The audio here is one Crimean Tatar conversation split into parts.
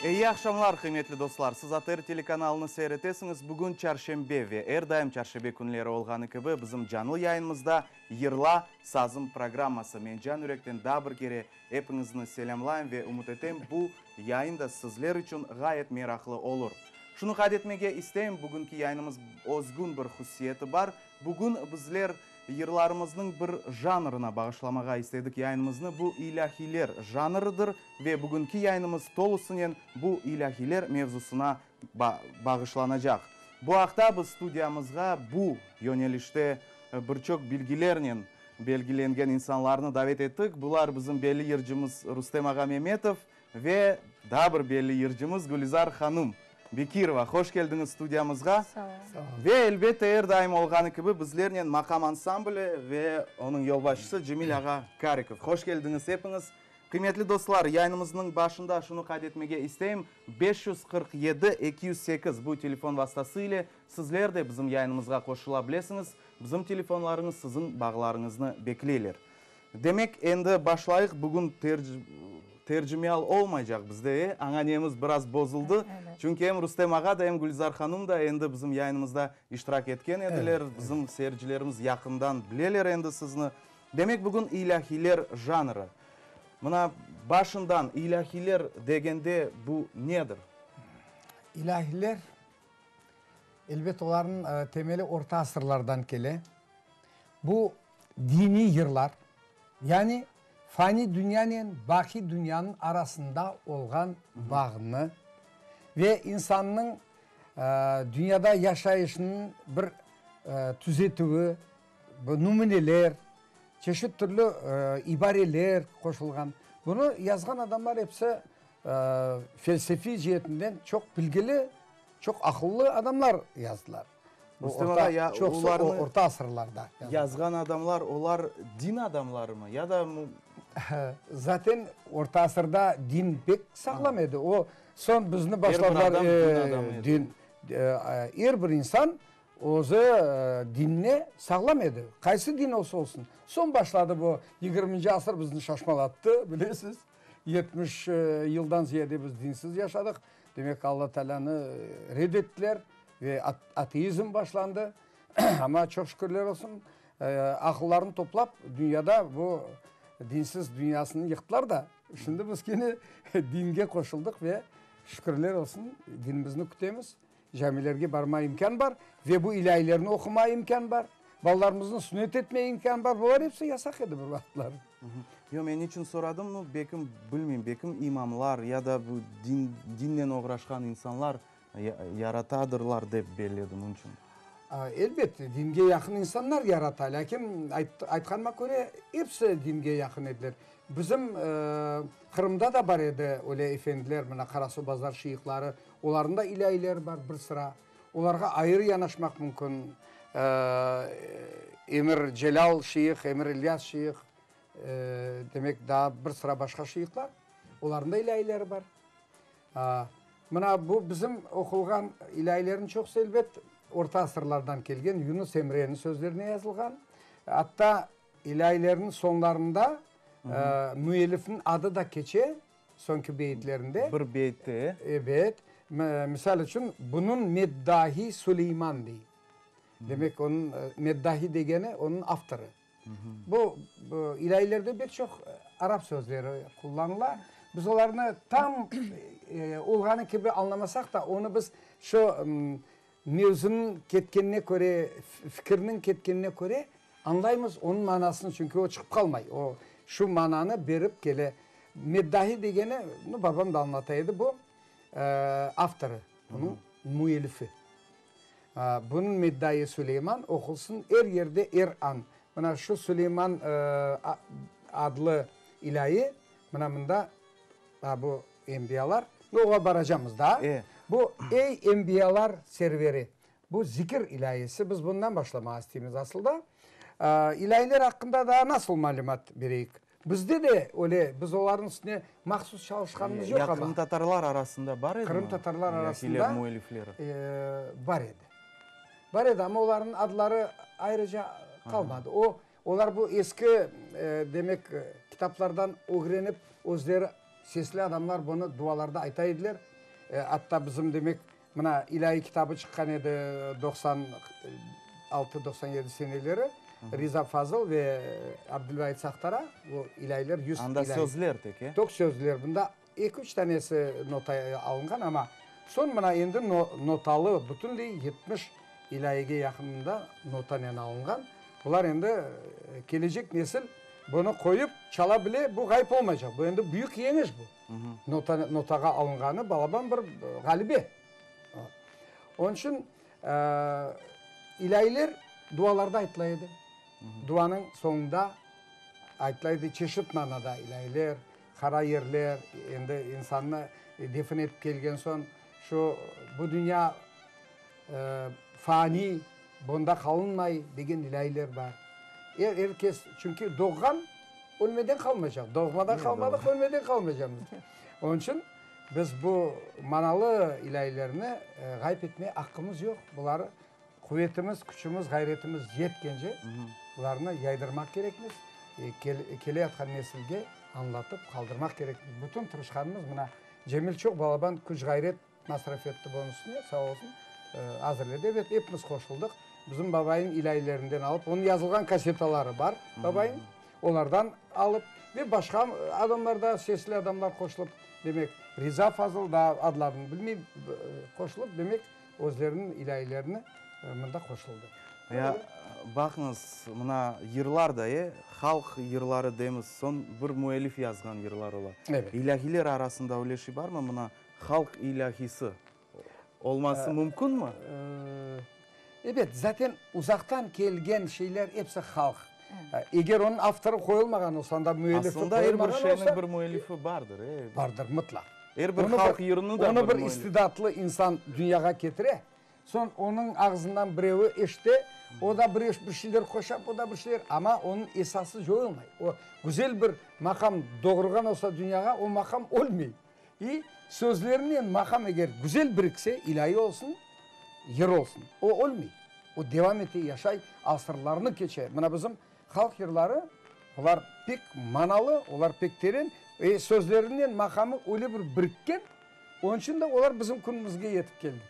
Eyi aqşamlar, qıymetli dostlar! Siz ATR telekanalını seyir etesiñiz. Bugün çarşenbe ve er daim çarşenbe künleri olğanı kibi bizim canlı yayınımızda Yırla, sazım programması. Men can yürekten daa bir kere epiñizni selâmlayım ve ümüt etem, bu yayın da sizler içün ğayet meraqlı olur. Şunı qayd etmege isteyim, bugünki yayınımız özgün bir hususiyeti bar. Bugün bizler yırlarımıznıñ bir janrına bağışlamağa istedik yayınımıznı, bu ilâhiyler janrıdır ve bugünki yayınımız tolusınen bu ilâhiyler mevzusına bağışlanacaq. Bu aqta biz studiyamızğa bu yönelişte bir çoq bilgilernen belgilengen insanlarnı davet ettik. Bular bizim belli yırcımız Rustem ağa Memetov ve daa bir belli yırcımız Gülizar hanım Bekirova. Hoş keldiñiz studiyamızğa. Sağ ol. Ve elbette er daim olğanı kibi bizlernen Maqam ansambli ve onıñ yolbaşçısı Cemil ağa Karikov. Hoş keldiñiz epiñiz. Qıymetli dostlar, yayınımıznıñ başında şunı qayd etmege isteyim, 547 208 bu telefon vastası ile sizler de bizim yayınımızğa qoşula bilesiñiz, bizim telefonlarıñız siziñ bağlarıñıznı bekleyler. Demek, endi başlayıq, bugün tercimeial olmaycaq bizde, e, añanemiz biraz bozuldı, çünki em Rustem ağa da, em Gülizar hanım da endi bizim yayınımızda iştirak etken ediler, bizim seyircilerimiz yaqından bileler endi sizni. Demek, bugün ilâhiyler janrı. Mına, başından ilâhiyler degende bu nedir? İlâhiyler, elbet, olarnıñ temeli orta asırlardan kele. Bu diniy yırlar, yani fani dünyanen baqi dünyanıñ arasında olğan bağnı ve insannıñ dünyada yaşayışınıñ bir tüzetüvi, Bu nümüneler, çeşit türlü ibareler qoşulğan. Bunı yazğan adamlar episi felsefiy ceetinden çoq bilgili, çoq aqıllı adamlar yazdılar. Mustafa ağa, ya çoqusı orta asırlarda yazılğan. Yazğan adamlar, olar din adamlarımı ya da. Zaten orta asırda din pek sağlam edi. O, soñ bizni başladılar. Er bir adam din adamı edi. Din, er bir insan Özü dinni sağlam edi, qaysı din olsa olsun. Soñ başladı bu yigirminci asır bizni şaşmalattı, bilesiz. 70 yıldan ziyade biz dinsiz yaşadıq. Demek, Alla Taalânı red ettiler ve ateizm başlandı. Amma çoq şükürler olsun, aqıllarını toplap, dünyada bu dinsiz dünyasını yıqtılar da, şimdi biz kene dinge qoşuldıq ve şükürler olsun, dinimizni kütemiz. Camilerge barmağa imkân bar ve bu ilâilerni oqumağa imkân bar, balalarımıznı sünnet etmege imkân bar, bular episi yasaq edi bir vaqıtları. Yoq, men niçün soradım, nu, bekim, bilmeyim, bekim imamlar ya da bu din, dinnen oğraşqan insanlar yaratadırlar dep belledim, onıñ içün. Elbet, dinge yaqın insanlar yarata, lâkin aytqanıma köre, episi dinge yaqın ediler. Bizim Qırımda da bar edi öyle efendiler, mına Qarasuvbazar şıyıqları, olarnıñ da ilâileri bar bir sıra. Olarğa ayrı yanaşmaq mümkün. Emir Celâl şıyıq, Emir İlyas şıyıq, demek, daa bir sıra başqa şıyıqlar, olarnıñ da ilâileri bar. Mına bu bizim oqulğan ilâilerniñ çoqusı, elbet, orta asırlardan kelgen Yunus Emreniñ sözlerine yazılğan. Atta İlâilerniñ soñlarında müellifniñ adı da keçe, soñki beyitlerinde. Bir beytte, e? Ebet. Misal içün, bunıñ meddahi Suleyman dey. Demek, onıñ meddahi degeni, onıñ avtorı. Bu ilâilerde pek çoq arap sözleri qullanıla. Biz olarnı tam olğanı kibi añlamasaq da, onı biz şu mevzunıñ ketkenine köre, fikirniñ ketkenine köre Añlaymız onıñ manasını, çünki o çıqıp qalmay, o şu mananı berip kele. Meddahi degeni, nu, babam da añlata edi, bu avtorı, bunıñ müellifi. Bunıñ meddahi Suleyman, oqulsın er yerde, er an. Mına şu Suleyman adlı ilâi, mına mında, bu enbiyalar, nu, oğa baracamız daa. Bu, ey enbiyalar serveri, Bu zikir ilâisi, biz bundan başlamağa isteymiz asılda. İlâiler aqqında daa nasıl malümat bereyik? Bizde de öyle, biz olarnıñ üstüne mahsus çalışqanımız yoq amma. Ya qırımtatarlar arasında bar edimi? Qırımtatarlar arasında ilâhiler müellifleri? Bar edi. Bar edi, amma olarnıñ adları ayrıca qalmadı. O, olar bu eski, demek, kitaplardan ögrenip, özleri. Sesli adamlar bunı dualarda ayta ediler. Atta bizim, demek, mına ilâiy kitabı çıqqan edi 96, 97 seneleri, Riza Fazıl ve Abdülvait Sahtara, o ilâiyler, yüz Anda ilâiy. sözler tek, e? Tok sözler. Bunda eki-üç tanesi nota alınğan, amma soñ mına endi notalı, bütünley 70 ilâiyge yaqınında notanen alınğan. Bular endi kelecek nesil bunı qoyıp çala bile, bu ğayıp olmaycaq. Bu endi büyük yeñiş bu. Nota, notağa alınğanı balaban bir ğalebe. Onıñ içün ilâiler dualarda aytıla edi. Duanıñ soñunda aytıla edi çeşit manada ilâiler, qara yerler, endi insannı defin etip kelgen soñ şu bu dünya fani, Bunda qalınmay degen ilâiler bar. Er, er kes, çünki doğğan ölmeden qalmaycaq. Doğmadan qalmadıq, ölmeden qalmaycamız. Onıñ içün biz bu manalı ilâilerni ğayıp etmeye aqqımız yoq. Buları quvetimiz, küçümiz, ğayretimiz yetkence bularnı yaydırmaq kerekmiz. Keleyatqan nesilge añlatıp qaldırmaq kerekmiz. Bütün tırışqanımız mına Cemil çoq balaban küç-ğayret Masraf etti bunıñ üstüne, sağ olsun, azırledi. Ebet, epimiz qoşuldıq. Bizim babayıñ ilâilerinden alıp, onıñ yazılğan kassetaları bar babayıñ, olardan alıp ve başqa adamlar da, sesli adamlar qoşulıp, demek, Riza Fazıl, daa adlarını bilmeyim, qoşulıp, demek, özleriniñ ilâilerini mında qoşuldı. Ya, baqıñız, mına yırlar da, e, halq yırları deymiz, soñ bir müellif yazğan yırlar ola. Evet. İlâhiler arasında öyle şey barmı, mına Halq ilâhisi olması mümkünmi? Ebet, zaten uzaqtan kelgen şeyler episi halq. Eger onıñ avtorı qoyulmağan olsa, anda müellifi Aslında er bir qoyulmağan şeyniñ olsa. bir müellifi bardır, e? Bardır, mıtlaq. Er bir halq yırını da Onı bir bir istidatlı insan dünyağa ketire, soñ onıñ ağzından birevi eşite, o da bir bir şeyler qoşa, o da bir şeyler, amma onıñ esası coyulmay. O, güzel bir maqam doğurğan olsa dünyağa, o maqam ölmey. İ, sözlerinen maqam eger güzel birikse, ilâiy olsun, yır olsun, o ölmey, o devam ete, yaşay, asırlarnı keçe. Mına bizim halq yırları, olar pek manalı, olar pek teren, e, sözlerinen maqamı öyle bir birikken, onıñ içün de olar bizim künümizge yetip keldi.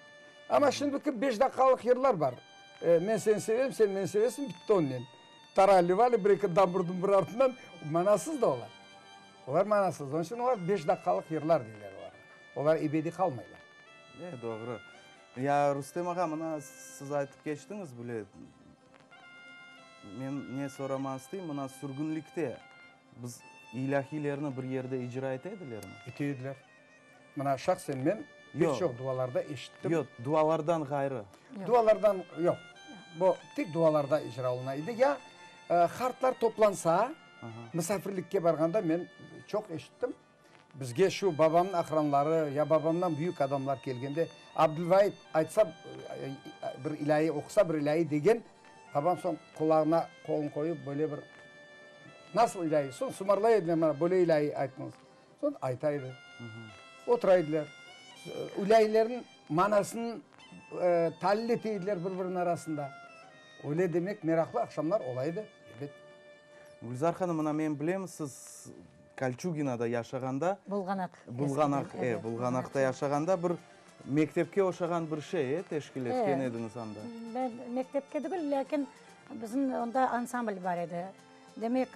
Amma şimdiki beş daqqalıq yırlar bar, e, men seni sevem, sen meni sevesiñ, bitti onnen. Taralli-vali, bir-eki dambur-dumbur artından, manasız da olar. Olar manasız. Onıñ içün olar beş daqqalıq yırlar deyler olarğa. Olar ebediy qalmaylar. E, doğru. Ya, Rustem ağa, mına siz aytıp keçtiñiz bile, men ne soramaq isteyim, mına sürgünlikte biz ilâhiylerni bir yerde icra ete edilermi? Ete ediler. Mına şahsen men pek çoq dualarda eşittim. Yoq, dualardan ğayrı. Dualardan, yoq. Bu tek dualarda icra oluna edi. Ya qartlar toplansa, Musafirlikke barğanda men çoq eşittim. Bizge şu babamnıñ aqranları ya babamdan büyük adamlar kelgende, Abdülvait aytsa bir ilâiy, oqusa bir ilâiy degen, babam soñ qulağına qolun qoyıp böyle bir nasıl ilâiy? Soñ sımarlay ediler mana böyle ilâiy aytıñız. Soñ ayta edi. Otura ediler. İlâiylerniñ manasını talil ete ediler bir-biriniñ arasında. Öyle demek meraqlı aqşamlar ola edi, ebet. Gülzar hanım, mına men bilem, siz Kolçuginada yaşağanda. Bulğanaq. Bulğanaq, e, Bulğanaqta yaşağanda bir mektepke oşağan bir şey, e, teşkil etken ediñiz anda. Ben mektepke degil, lâkin bizim onda ansambl bar edi. Demek,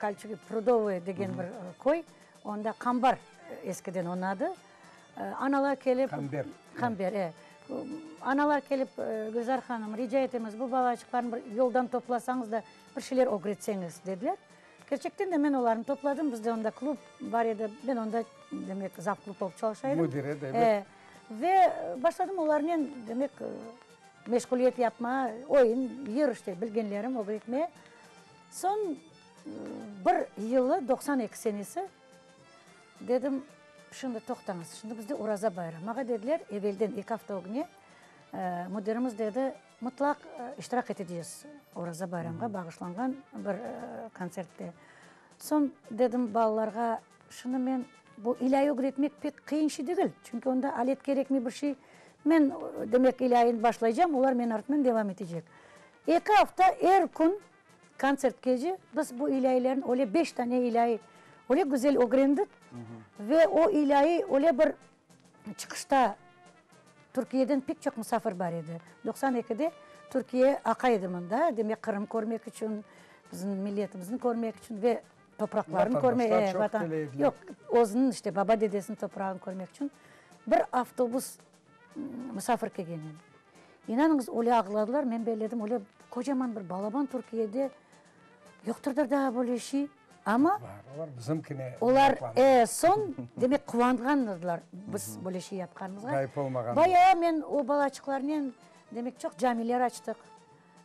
Kolçugin, Prudovıy degen bir köy, onda Qambar eskiden onıñ adı. Analar kelip. Qamber. Qamber, e. Analar kelip, Gülzar hanım, rica etemiz, bu balaçıqlarnı bir yoldan toplasañız da, Bir şeyler ögretseñiz, dediler. Kerçekten de men olarnı topladım. Bizde onda klub bar edi. Men onda, demek, zavklub olıp çalışa edim. Müdiri, demek. E, ve başladım olarnen, demek, meşğuliyet yapmağa, oyun, yır, işte, bilgenlerim ögretmeye. Soñ bir yılı, 92 senesi, dedim, şimdi toqtañız, şimdi bizde Oraza bayram. Maña dediler, evelden, eki afta ögüne, müdirimiz dedi, Mıtlaq iştirak eteceğiz Oraza bayramğa bağışlanğan bir kontsertte. Soñ dedim balalarğa, şunı men, bu ilâiy ögretmek pek qıyın şey degil, çünki onda alet kerekmey bir şey. Men, demek, ilâiyni başlaycam, olar menim artımdan devam etecek. Eki afta er kün kontsert gece biz bu ilâiylerni, öyle beş tane ilâiy. Öyle güzel ögrendik ve o ilâiy öyle bir çıqışta Türkiyeden pek çoq musafir bar edi. 92-de Türkiye aqa edi mında, demek Qırım körmek içün, bizim milletimizni körmek içün ve topraqlarını körmek, Vatandaşlar çoq kele ediler. Yoq, özüniñ işte baba-dedesiniñ toprağını körmek içün bir avtobus musafir kelgen edi. İnanıñız, öyle ağladılar, men belledim, öyle kocaman bir balaban Türkiyede yoqtırdır daa böyle şey. Amma Bar, olar bizimkine olar, meraqlandı. e, soñ, demek, quvanğanırdılar biz böyle şey yapqanımızğa. Ğayıp olmağanımız. Bayağı men o balaçıqlarnen, demek, çoq camiler açtıq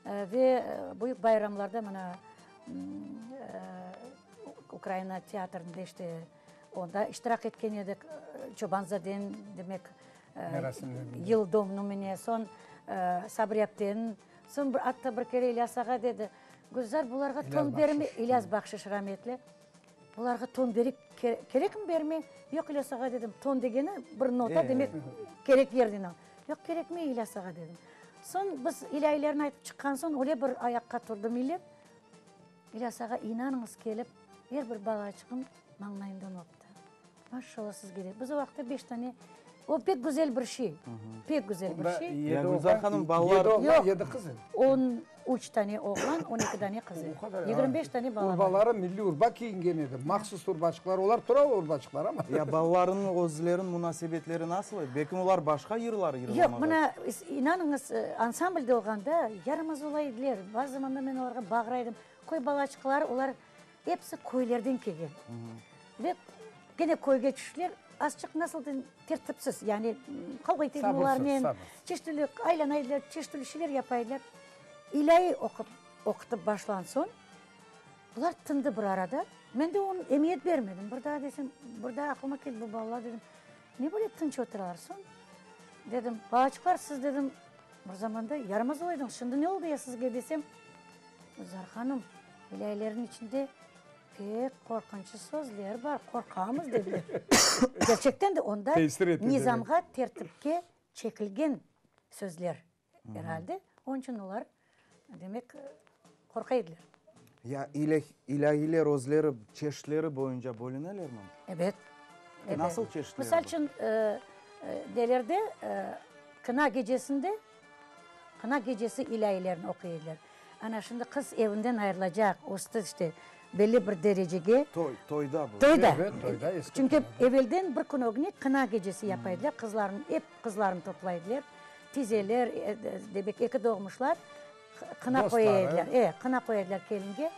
ve büyük bayramlarda mına Ukraina teatrinde işte onda iştirak etken edik, Çobanzadeniñ, demek, Merasimlerinde. yıldönümine, soñ Sabri apteniñ, soñ bir atta bir kere İlyas ağa dedi, Gülzar, bularğa ton berme, İlyas Bahşiş rametli, bularğa ton berek kerekmi berme? Yoq, İlyas ağa, dedim, ton degeni bir nota, demek, kerek yerden al. Yoq, kerekmey, İlyas ağa, dedim. Soñ biz ilâilerni aytıp çıqqan soñ, öyle bir ayaqqa turdı millet, İlyas ağa, inanıñız, kelip, er bir balaçıqnıñ mañlayından öpti. Maşallah sizge de. Biz o vaqıtta beş tane, o pek güzel bir şey, pek güzel bir şey. Ya Gülzar hanım, balalar. Yedi oğlan, yedi qız edi. 13 tane oğlan, 12 tane qız edi. 25 tane bala bar. Urbaları milliy urba kiyingen edi, mahsus urbaçıqlar, olar tura o urbaçıqlar amma. Ya balalarınıñ özleriniñ munasebetleri nasıl edi? Belki olar başqa yırlar yırlamağa. Yoq, mına, inanıñız, ansamblde olğanda yaramaz ola ediler. Bazı zamanda men olarğa bağıra edim. Köy balaçıqları, olar episi köylerden kelgen. Ve kene köyge tüştiler, azçıq nasıl deyim, tertipsiz, yani qavğa ete ediñ olarnen, çeşit türlü aylana ediler, çeşit türlü şeyler yapa ediler. İlâiy oqup, oqutıp başlan soñ, bular tındı bir arada. Men de oña emiyet bermedim. Bir daa desem, bir daa aqlıma keldi bu balalar, dedim, ne böyle tınç oturalar? Soñ dedim, balaçıqlar, siz, dedim, bir zamanda yaramaz ola ediñiz, şimdi ne oldı ya sizge desem, Gülzar hanım, ilâilerniñ içinde Pek qorqunçlı sözler bar, qorqamız, dediler. Kerçekten de onda nizamğa, tertipke çekilgen sözler er alde. Onıñ içün olar, demek, qorqa ediler. Ya ilâhiler özleri çeşitleri boyunca bölünelermi? Ebet. Nasıl çeşitleri? Misal içün, nelerde, qına gecesinde, qına gecesi ilâhilerni oquy ediler. Ana şimdi qız evinden ayırılacaq, östi işte belli bir derecege. Toy, toyda bu. Toyda. Evet, toyda, eski Çünki evelden bir kün ögüne qına gecesi yapa ediler, qızlarnı, ep qızlarnı toplay ediler, tizeler, demek eki doğmuşlar qına qoya ediler. E, qına qoya ediler kelinge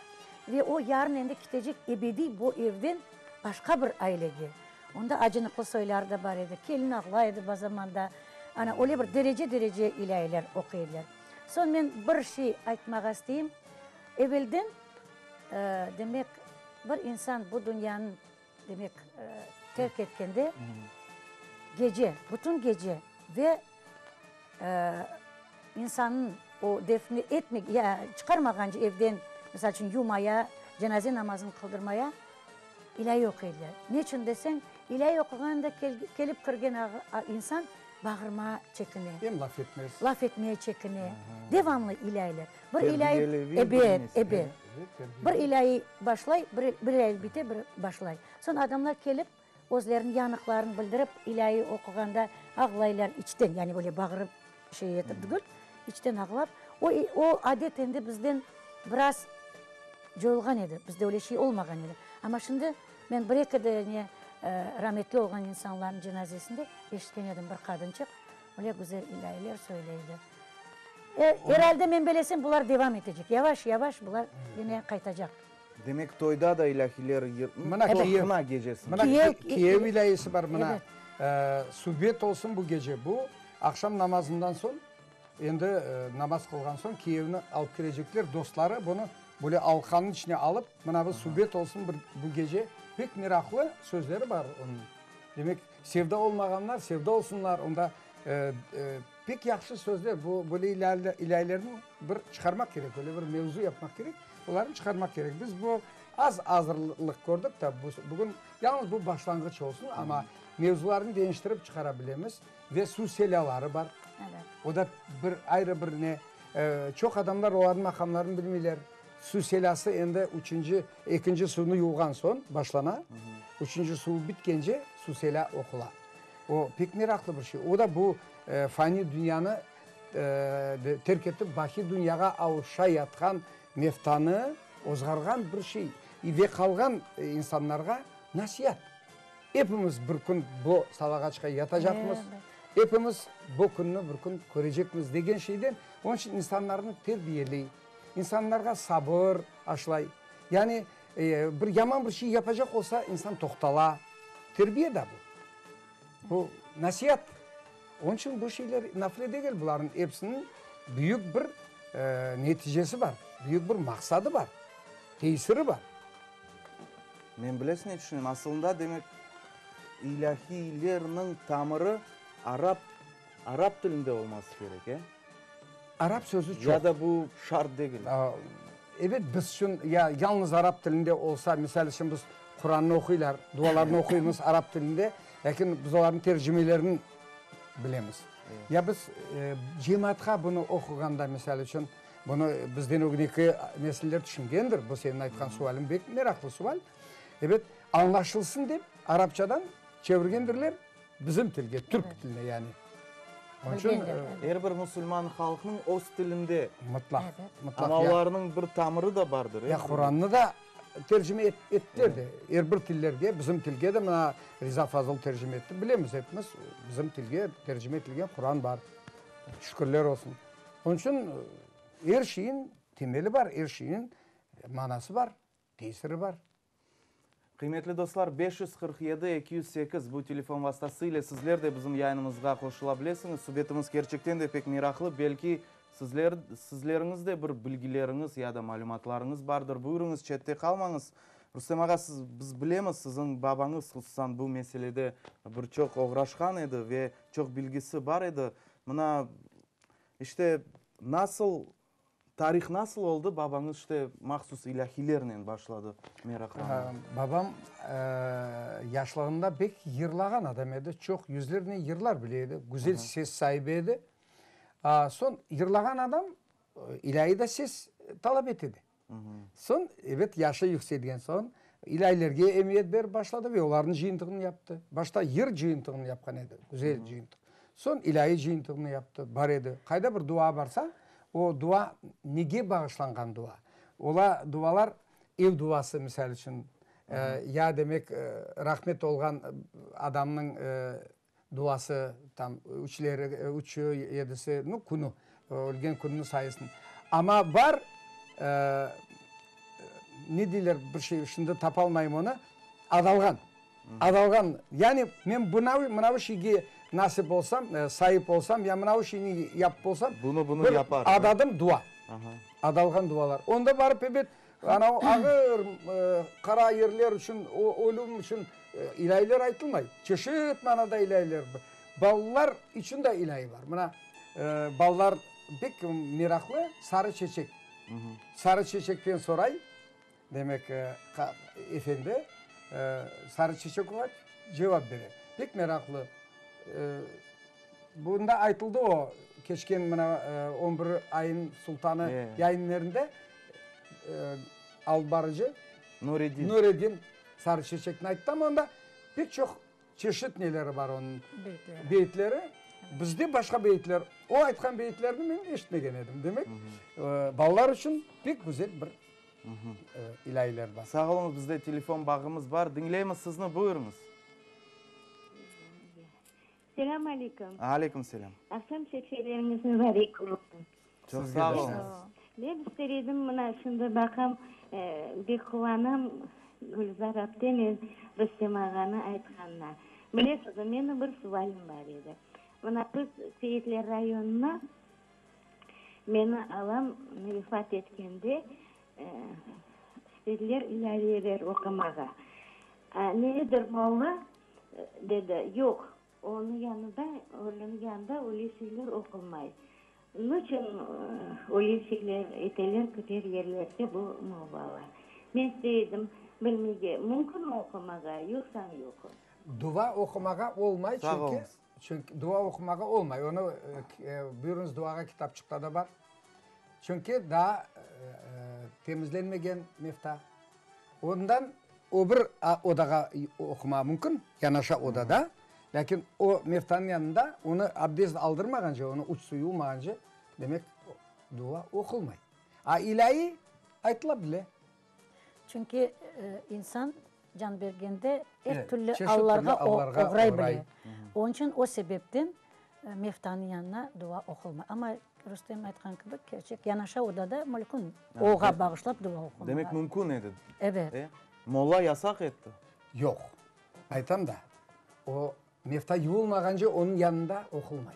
ve o yarın endi ketecek ebediy bu evden başqa bir ailege. Onda acınıqlı soyları da bar edi, kelin ağlay edi bazamanda. Ana öyle bir derece-derece ilâiler oquy ediler. Soñ men bir şey aytmağa isteyim. Evelden, demek, bir insan bu dünyanı, demek, terk etkende, gece, bütün gece ve insannıñ o defne etme, ya çıqarmağance evden, misal içün, yumaya, cenaze namazını qıldırmaya ilâiy oquy ediler. Neçün deseñ, ilâiy oquğanda kelip kirgen insan Bağırma çekine. Em laf etmez. Laf etmeye çekine. Devamlı ilâiler. Bir ilâi, ebet, ebet. Bir ilâi başlay, bir ilâi bite, bir başlay. Soñ adamlar kelip, özleriniñ yanıqlarını bildirip, ilâi oquğanda ağlaylar içten, yani böyle bağırıp şey etip degil, içten ağlap. O, o adet endi bizden biraz coyulğan edi, bizde öyle şey olmağan edi. Amma şimdi Men bir-eki dane rametli olğan insanlarnıñ cenazesinde eşitken edim, bir qadınçıq öyle güzel ilâiler söyley edi. Er alde, men belesem, bular devam etecek, yavaş-yavaş bular yine qaytacaq. Demek, toyda da ilâhiler Mına kiyev, qına gecesinde. Mına kiyev ilâhisi bar, mına subet olsun bu gece, bu aqşam namazından soñ, endi namaz qılğan soñ kiyevni alıp kirecekler, dostları bunı Böyle alqanıñ içine alıp, mına bu subet olsun bir bu gece, pek meraqlı sözleri bar onıñ. Demek, sevda olmağanlar sevda olsunlar, onda pek yahşı sözler, bu böyle ilâilerni bir çıqarmaq kerek, öyle bir mevzu yapmaq kerek, olarnı çıqarmaq kerek. Biz bu az azırlıq kördik de, bugün yalnız bu başlanğıç olsun, amma mevzularnı deñiştirip çıqara bilemiz ve suv selâları bar, o da bir ayrı bir ne. Çoq adamlar olarnıñ maqamlarını bilmeyler. Suv selâsı endi üçünci, ekinci suvnı yuvğan soñ başlana, üçünci suv bitkence suv selâ oqula. O, pek meraqlı bir şey. O da bu fani dünyanı terk etip, baqiy dünyağa avuşayatqan mevtanı ozğarğan bir şey ve qalğan insanlarğa nasiat. Epimiz bir kün bu salağaçqa yatacaqmız, epimiz bu künni bir kün körecekmiz degen şeyden, onıñ içün insanlarnı terbiyeley, insanlarğa sabır aşlay. Yani bir yaman bir şey yapacaq olsa, insan toqtala. Terbiye da bu. Bu nasiat. Onıñ içün bu şeyler nafile degil, bularnıñ episiniñ büyük bir neticesi bar, büyük bir maqsadı bar, tesiri bar. Men bilesiñ ne tüşünem, asılında, demek, ilâhiylerniñ tamırı arap, arap tilinde olması kerek, e? Arap sözü çoq. Ya da bu şart degil? Ebet, biz içün ya yalnız arap tilinde olsa, misal içün, biz Qurannı oquylar, dualarnı oquymız arap tilinde, lâkin biz olarnıñ tercimelerini bilemiz. Ya biz cemaatqa bunı oquğanda, misal içün, Bunı bizden ögneki nesiller tüşüngendir. Bu seniñ aytqan sualiñ bek meraqlı sual. Ebet, añlaşılsın dep, arapçadan çevirgendirler bizim tilge, türk tiline yani. Onıñ içün. Er bir musulman halqnıñ öz tilinde. Mıtlaq, mıtlaq. Amma olarnıñ bir tamırı da bardır. Ya Qurannı da tercime ettiler de. Er bir tillerge, bizim tilge de mına Riza Fazıl tercime etti. Bilemiz epimiz, bizim tilge tercime etilgen Quran bar. Şükürler olsun. Onıñ içün er şeyin temeli bar, er şeyin manası bar, tesiri bar. Qıymetli dostlar, 547 208 bu telefon vastası ile sizler de bizim yayınımızğa qoşula bilesiñiz. Subetimiz kerçekten de pek meraqlı. Belki sizler, sizleriñiz de bir bilgileriñiz ya da malümatlarıñız bardır. Buyurıñız, çette qalmañız. Rustem ağa, siz, biz bilemiz, siziñ babañız hususan bu meselede bir çoq oğraşqan edi ve çoq bilgisi bar edi. Mına, işte, nasıl, tarih nasıl oldı, babañız, işte, mahsus ilâhiylernen başladı meraqlanmağa? Babam yaşlığında pek yırlağan adam edi, çoq yüzlernen yırlar bile edi, güzel ses saibi edi. Soñ yırlağan adam ilâhiy da ses talap ete de. Soñ, ebet, yaşı yükselgen soñ, ilâilerge emiyet berip başladı ve olarnıñ cıyıntığını yaptı. Başta yır cıyıntığını yapqan edi, güzel cıyıntıq. Soñ ilâiy cıyıntığını yaptı, bar edi. Qayda bir dua barsa, o dua nege bağışlanğan dua? Ola dualar ev duası, misal içün, ya, demek, rahmet olğan adamnıñ Duası, tam, üçleri, üçü, yedisi, nu, künü, ölgen kününiñ sayısını. Amma bar, ne deyler, bir şey, şimdi tapalmayım onı, adalğan, adalğan, yani men bınav, mınavı şeyge nasip olsam, saip olsam, ya mınavı şeyni yapıp olsam, Bunı, bunı yaparım. Adadım dua, adalğan dualar. Onda barıp, ebet, Anavı ağır, qara yerler içün, ölüm içün ilâiler aytılmay. Çeşit manada ilâiler. Balalar içün de ilâi bar. Mına, balalar pek meraqlı, sarı çeçek. Sarı çeçekten soray, demek, efendi, sarı çeçek oña cevap bere. Pek meraqlı. Bunda aytıldı o, keçken mına on bir ayın sultanı yayınlarında alıp barıcı Nureddin. Nureddin Sarı çeçekni ayttı, amma onda pek çoq çeşit neleri bar onıñ, beyitleri. Bizde başqa beyitler, o aytqan beyitlerni men eşitmegen edim. Demek, balalar içün pek güzel bir ilâiler bar. Sağ oluñız, bizde telefon bağımız bar. Diñleymiz sizni, buyurıñız. Selâm aleyküm. Aleyküm selâm. Aqşam çekşeleriñiz mübarek olsun. Çoq sağ oluñız. Men ister edim, mına şimdi baqam, bek quvanam Gülzar aptenen Rustem ağanı aytqanına. Bilesiz, menim bir sualim bar edi. Mına biz Seyitler rayonına meni alam vefat etkende istediler ilâiyeler oqumağa. Nedir molla? Dedi, Yoq, onıñ yanında, ölüniñ yanında öyle şeyler oqulmay. Niçün öyle şeyler eteler kider yerlerde bu mollalar? Men isteydim bilmege, mümkünmi oqumağa, yoqsam yoq? Dua oqumağa olmay, Sağ çünki, oluñız. çünki dua oqumağa olmay. Onı, buyurıñız, duağa kitapçıqta da bar. Çünki daa temizlenmegen mefta. Ondan o bir odağa oqumağa mümkün, yanaşa odada, lâkin o meftanıñ yanında onı abdest aldırmağance, onı uç su yuvmağance, demek, dua oqulmay. A ilâiy aytıla bile. Çünki insan can bergende er türlü allarğa oğray bile. Onıñ içün o sebepten meftanıñ yanına dua oqulmay. Amma Rustem aytqan kibi, kerçek, yanaşa odada mülkün oğa bağışlap dua oqumağa. Demek mümkün edi. Ebet. Molla yasaq etti? Yoq. Aytam da, o mefta yuvulmağance onıñ yanında oqulmay.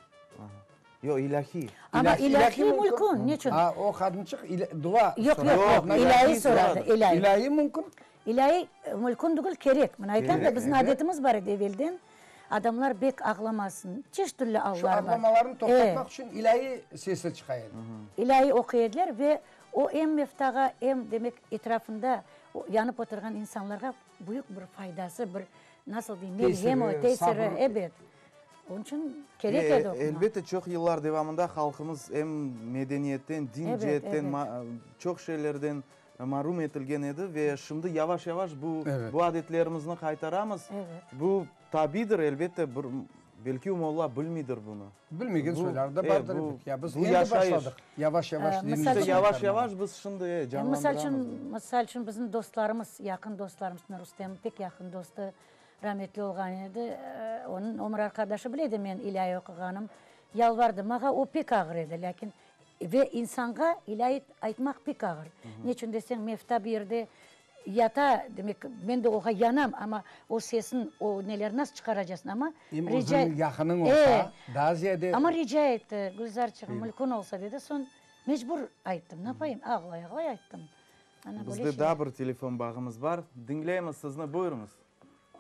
Yoq, ilâhiy. Amma ilâhiy mülkün, neçün? A, o qadınçıq dua soradı. Yoq, yoq, ilâhiy soradı, ilâhiy. İlâhiy mümkün. İlâiy mülkün tügül, kerek. Mına aytam da, bizim adetimiz bar edi evelden, adamlar bek ağlamasın, çeşit türlü allar Şu bar. ağlamalarnı toqtatmaq içün ilâiy sesi çıqa edi. İlâiy oquy ediler ve o em meftağa, em, demek, etrafında yanıp oturğan insanlarğa büyük bir faydası, bir, nasıl deyim, melhemi, tesiri, ebet. Onıñ içün kerek edi oqumaq. Elbette, çoq yıllar devamında halqımız em medeniyetten, din ceetten, çoq şeylerden marum etilgen edi ve şimdi yavaş-yavaş bu bu adetlerimizni qaytaramız. Bu tabidir, elbette, bir, belki molla bilmeydir bunı. Bilmegen soyları da bardır, ebet. Ya biz endi başladıq, yavaş-yavaş dinimizni qaytarmağa. Yavaş-yavaş biz şimdi canlandıramız. Misal içün, bizim dostlarımız, yaqın dostlarımız, Rustem pek yaqın dostu, rametli olğan edi, onıñ ömür arqadaşı bile edi men ilâiy oquğanım, yalvardı mağa, o pek ağır edi, lâkin Ve insanğa ilâiy aytmaq pek ağır. Neçün deseñ, mefta bir yerde yata, demek, men de oğa yanam, amma o sesin, o neler nasıl çıqaracasın, amma Em rica özüniñ yaqınıñ olsa, daa ziyade. Amma rica etti, Gülzarçığım, mülkün olsa, dedi, soñ mecbur ayttım, napayım, ağlay-ağlay ayttım. Ana, böyle Bizde şey. daa bir telefon bağımız bar. Diñleymiz sizni, buyurıñız.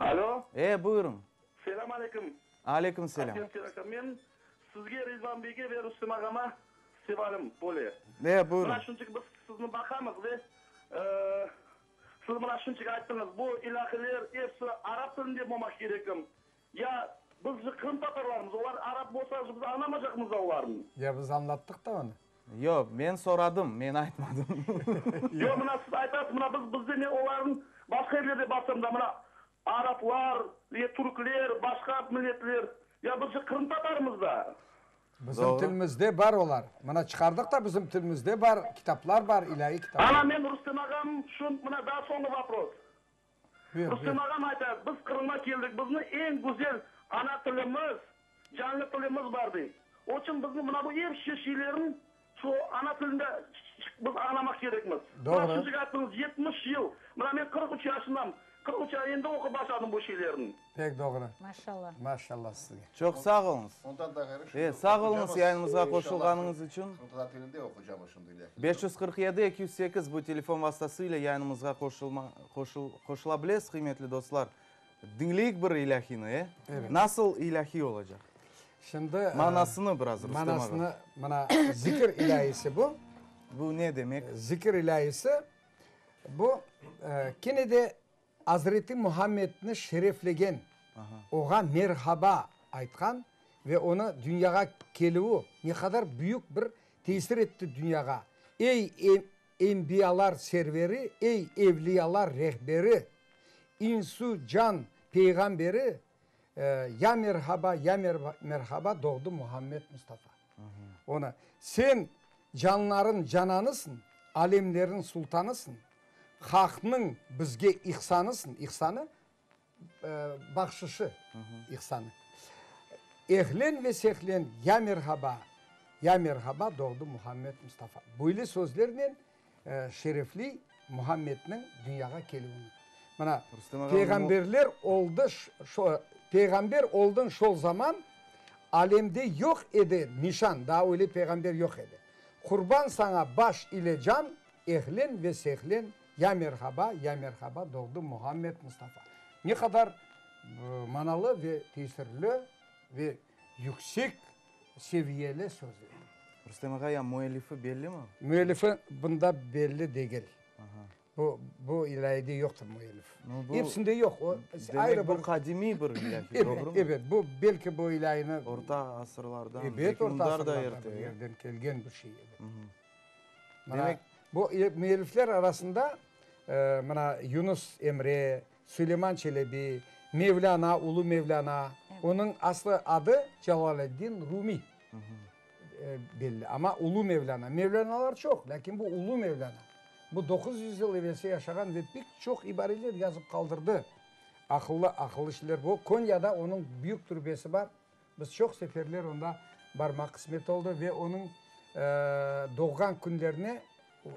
Alo. E, buyurıñ. Selâm aleyküm. Aleyküm selâm. Ahtem Seyrakovич, men sizge, Rizvan beyge ve Rustem ağama sevalim böyle. E, buyurıñ. Mına şunçik biz sizni baqamız ve siz mına şunçik ayttıñız, bu ilâhiler episi arap tilinde bolmaq kerekim. Ya biz же qırımtatarlarmız, olar arap bolsa, biz añlamacaqmız da olarnı. Ya biz añlattıq da onı. Yoq, men soradım, men aytmadım. Yoq, mına siz aytasız, mına biz, bizde men olarnıñ başqa yerlerde barsam da, mına Araplar, ya türkler, başqa milletler, ya biz же qırımtatarmız da. Bizim Doğru. tilimizde bar olar. Mına çıqardıq da bizim tilimizde bar, kitaplar bar, ilâiy kitaplar. Ana men Rustem ağam şu mına daa soñğı vopros. Buyur, Rustem buyur. ağam ayta, biz Qırımğa keldik, bizni eñ güzel ana tilimiz, canlı tilimiz bar dey. O içün bizni mına bu er şeylerin Şu ana tilinde biz añlamaq kerekmiz. Doğru. Mına şuncık ayttıñız, 70 yıl. Mına men 43 yaşındam. 43 ya endi oqup başladım bu şeylerni. Pek doğru. Maşallah. Maşallah sizge. Çoq sağ oluñız. Ondan da ğayrı şimdi E, sağ oluñız oqucamız, yayınımızğa inşallah, qoşulğanıñız içün. Qırımtatar tilinde oqucamız şimdi ilâhiyni. 547 208 bu telefon vastası ile yayınımızğa qoşulma, qoşul, qoşula bilesiz, qıymetli dostlar. Diñleyik bir ilâhiyni, e? Evet. Nasıl ilâhiy olacaq? Şimdi, Manasını biraz, Rustem ağa. Manasını, mına, zikir ilâhisi bu. Bu ne demek? Zikir ilâhisi, bu, kene de Azreti Muhammedni şereflegen, oğa merhaba aytqan ve onı dünyağa kelüvi ne qadar büyük bir tesir etti dünyağa. Ey, enbiyalar serveri, ey, evliyalar rehberi, insu-can peyğamberi, Ya merhaba, ya merhaba, doğdı Muhammed Mustafa. Onı, sen canların cananısıñ, alemlerin sultanısıñ, Haqnıñ bizge ihsanısıñ, ihsanı, bahşışı, ihsanı. Ehlen ve sehlen, ya merhaba, ya merhaba, doğdı Muhammed Mustafa. Böyle sözlernen şerefliy Muhammedniñ dünyağa kelüvini. Mına, peyğamberler oldı, peyğamber oldıñ şol zaman, alemde yoq edi nişan, daa öyle peyğamber yoq edi. Qurban saña baş ile can, ehlen ve sehlen, ya merhaba, ya merhaba, doğdı Muhammed Mustafa. Ne qadar manalı ve tesirli ve yüksek seviyeli sözler. Rustem ağa, ya müellifi bellimi? Müellifi bunda belli degil. Bu, bu ilâhide yoqtır müellif. No, bu, Episinde yoq. O, demek ayrı bu bir... qadimiy bir ilâhi, Evet, doğrumı? evet. Bu, belki bu ilâhini... Orta asırlardan, Ebet, belki orta bundan da asırlardan erte. bir yerden kelgen bir şey, ebet. Mına, bu müellifler arasında, mına, Yunus Emre, Süleyman Çelebi, Mevlâna, ulu Mevlâna, onıñ aslı adı Celaleddin Rumi belli, amma ulu Mevlâna. Mevlânalar çoq, lâkin bu ulu Mevlâna. Bu 900 yıl evelsi yaşağan ve pek çoq ibareler yazıp qaldırdı. Aqıllı, aqıllı şeyler. Bu Konyada onıñ büyük türbesi bar. Biz çoq seferler onda barmaq qısmet oldı ve onıñ doğğan künlerine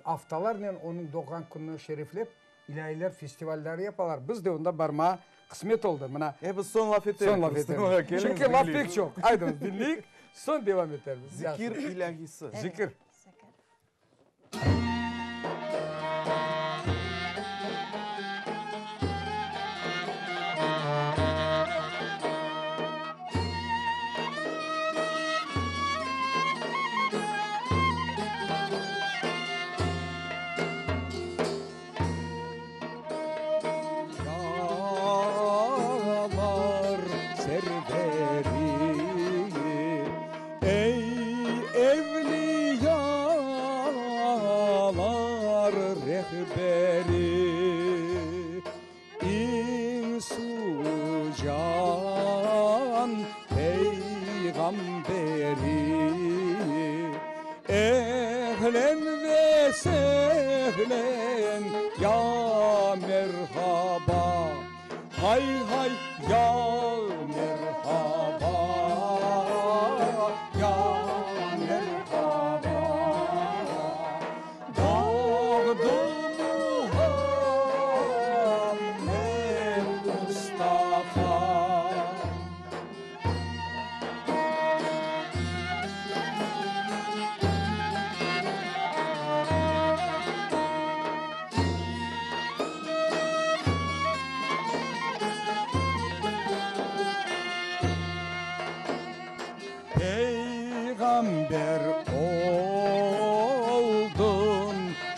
aftalarnen onıñ doğğan kününi şereflep ilâiler festivalleri yapalar. Biz de onda barmağa qısmet oldı. Mına, E, biz soñ laf etermiz. Soñ laf etermiz. Çünki laf pek çoq. Aydıñız, diñleyik, soñ devam etermiz. Zikir ilâhisi. Zikir. Dağlar serveri, ey evliyalar rehberi, İns-u can peyğamberi, Ehlen ve sehlen ya merhaba, Hay hay ya merhaba, ya merhaba, Doğdu Muhammed Mustafa. Peyğamber oldun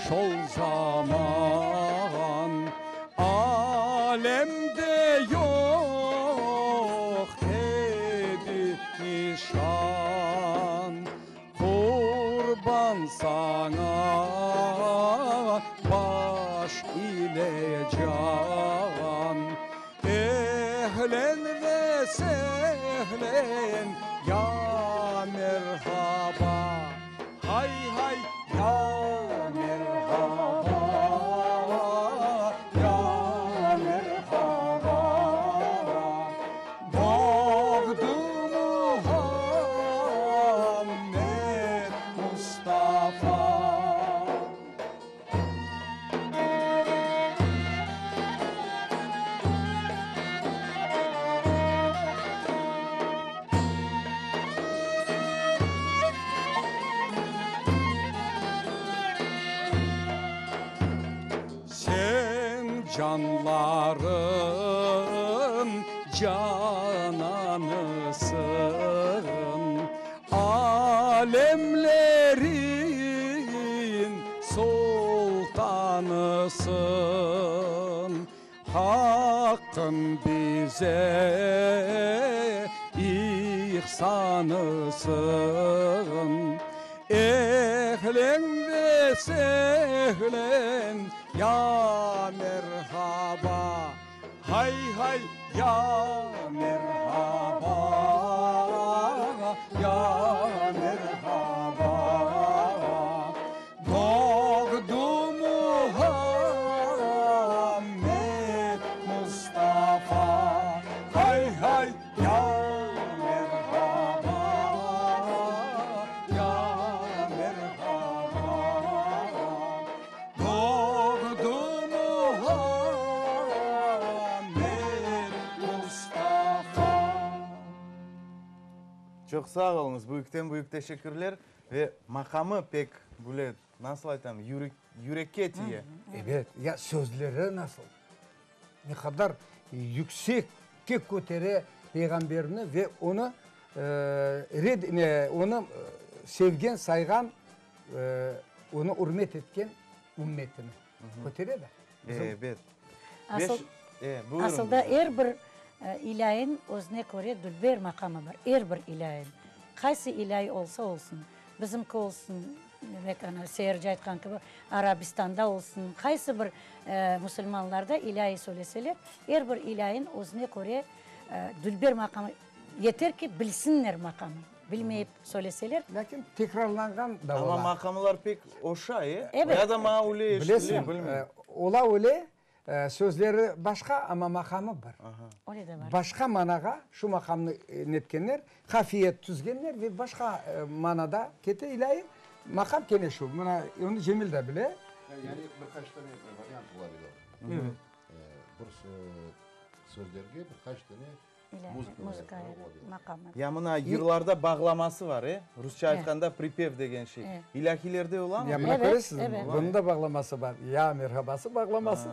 şol zaman, Alemde yoq edi nişan. Qurban saña baş ile can, Ehlen ve sehlen, ya merhaba, Hay hay, ya merhaba, ya merhaba, Doğdu Muhammed Mustafa. Sen canların cananısıñ, Alemlerin sultanısıñ, Haqqın bize ihsanısıñ. Ehlen ve sehlen, ya merhaba, Hay hay, ya merhaba, ya merhaba, Doğdu Muhammed Mustafa, Hay hay, ya merhaba, ya merhaba, Doğdu Muhammed Mustafa. Çoq sağ oluñız, büyükten-büyük teşekkürler. Ve maqamı pek böyle, nasıl aytam, yürekke tiye. Ebet, ya sözleri nasıl? Ne qadar yüksekke kötere Peyğamberni ve onı red, onı sevgen, sayğan, onı ürmet etken ümmetini kötere de. Ebet. Asıl, asılda er bir ilâin özüne köre dülber maqamı bar, er bir ilâin. Qaysı ilâi olsa olsun, bizimki olsun. Demek, ana, seyirci aytqan kibi, Arabistanda olsun, qaysı bir musulmanlarda ilâiy söyleseler, er bir ilâiyn özüne köre dülber maqamı, yeter ki, bilsinler maqamı, bilmeyip söyleseler. Lâkin tekrarlanğan da ola. Amma maqamlar pek oşay, e? Ebet. Ya da maña öyle eşitile, bilmeyim. Bilesiñ, ola öyle, Sözleri başqa, amma maqamı bir. Öyle de bar. Başqa manağa şu maqamnı netkenler, qafiye tüzgenler ve başqa manada kete ilâi maqam kene şu. Mına, onı Cemil de bile. Yani bir qaç tane variant ola bile. Evet. Bir sözlerge bir qaç tane muzıka maqamı. Ya mına yırlarda bağlaması var, e? Rusça aytqanda pripev degen şey. İlâhilerde olamı? Ya mına köresizmi, bunıñ da bağlaması bar. Ya merhabası bağlaması.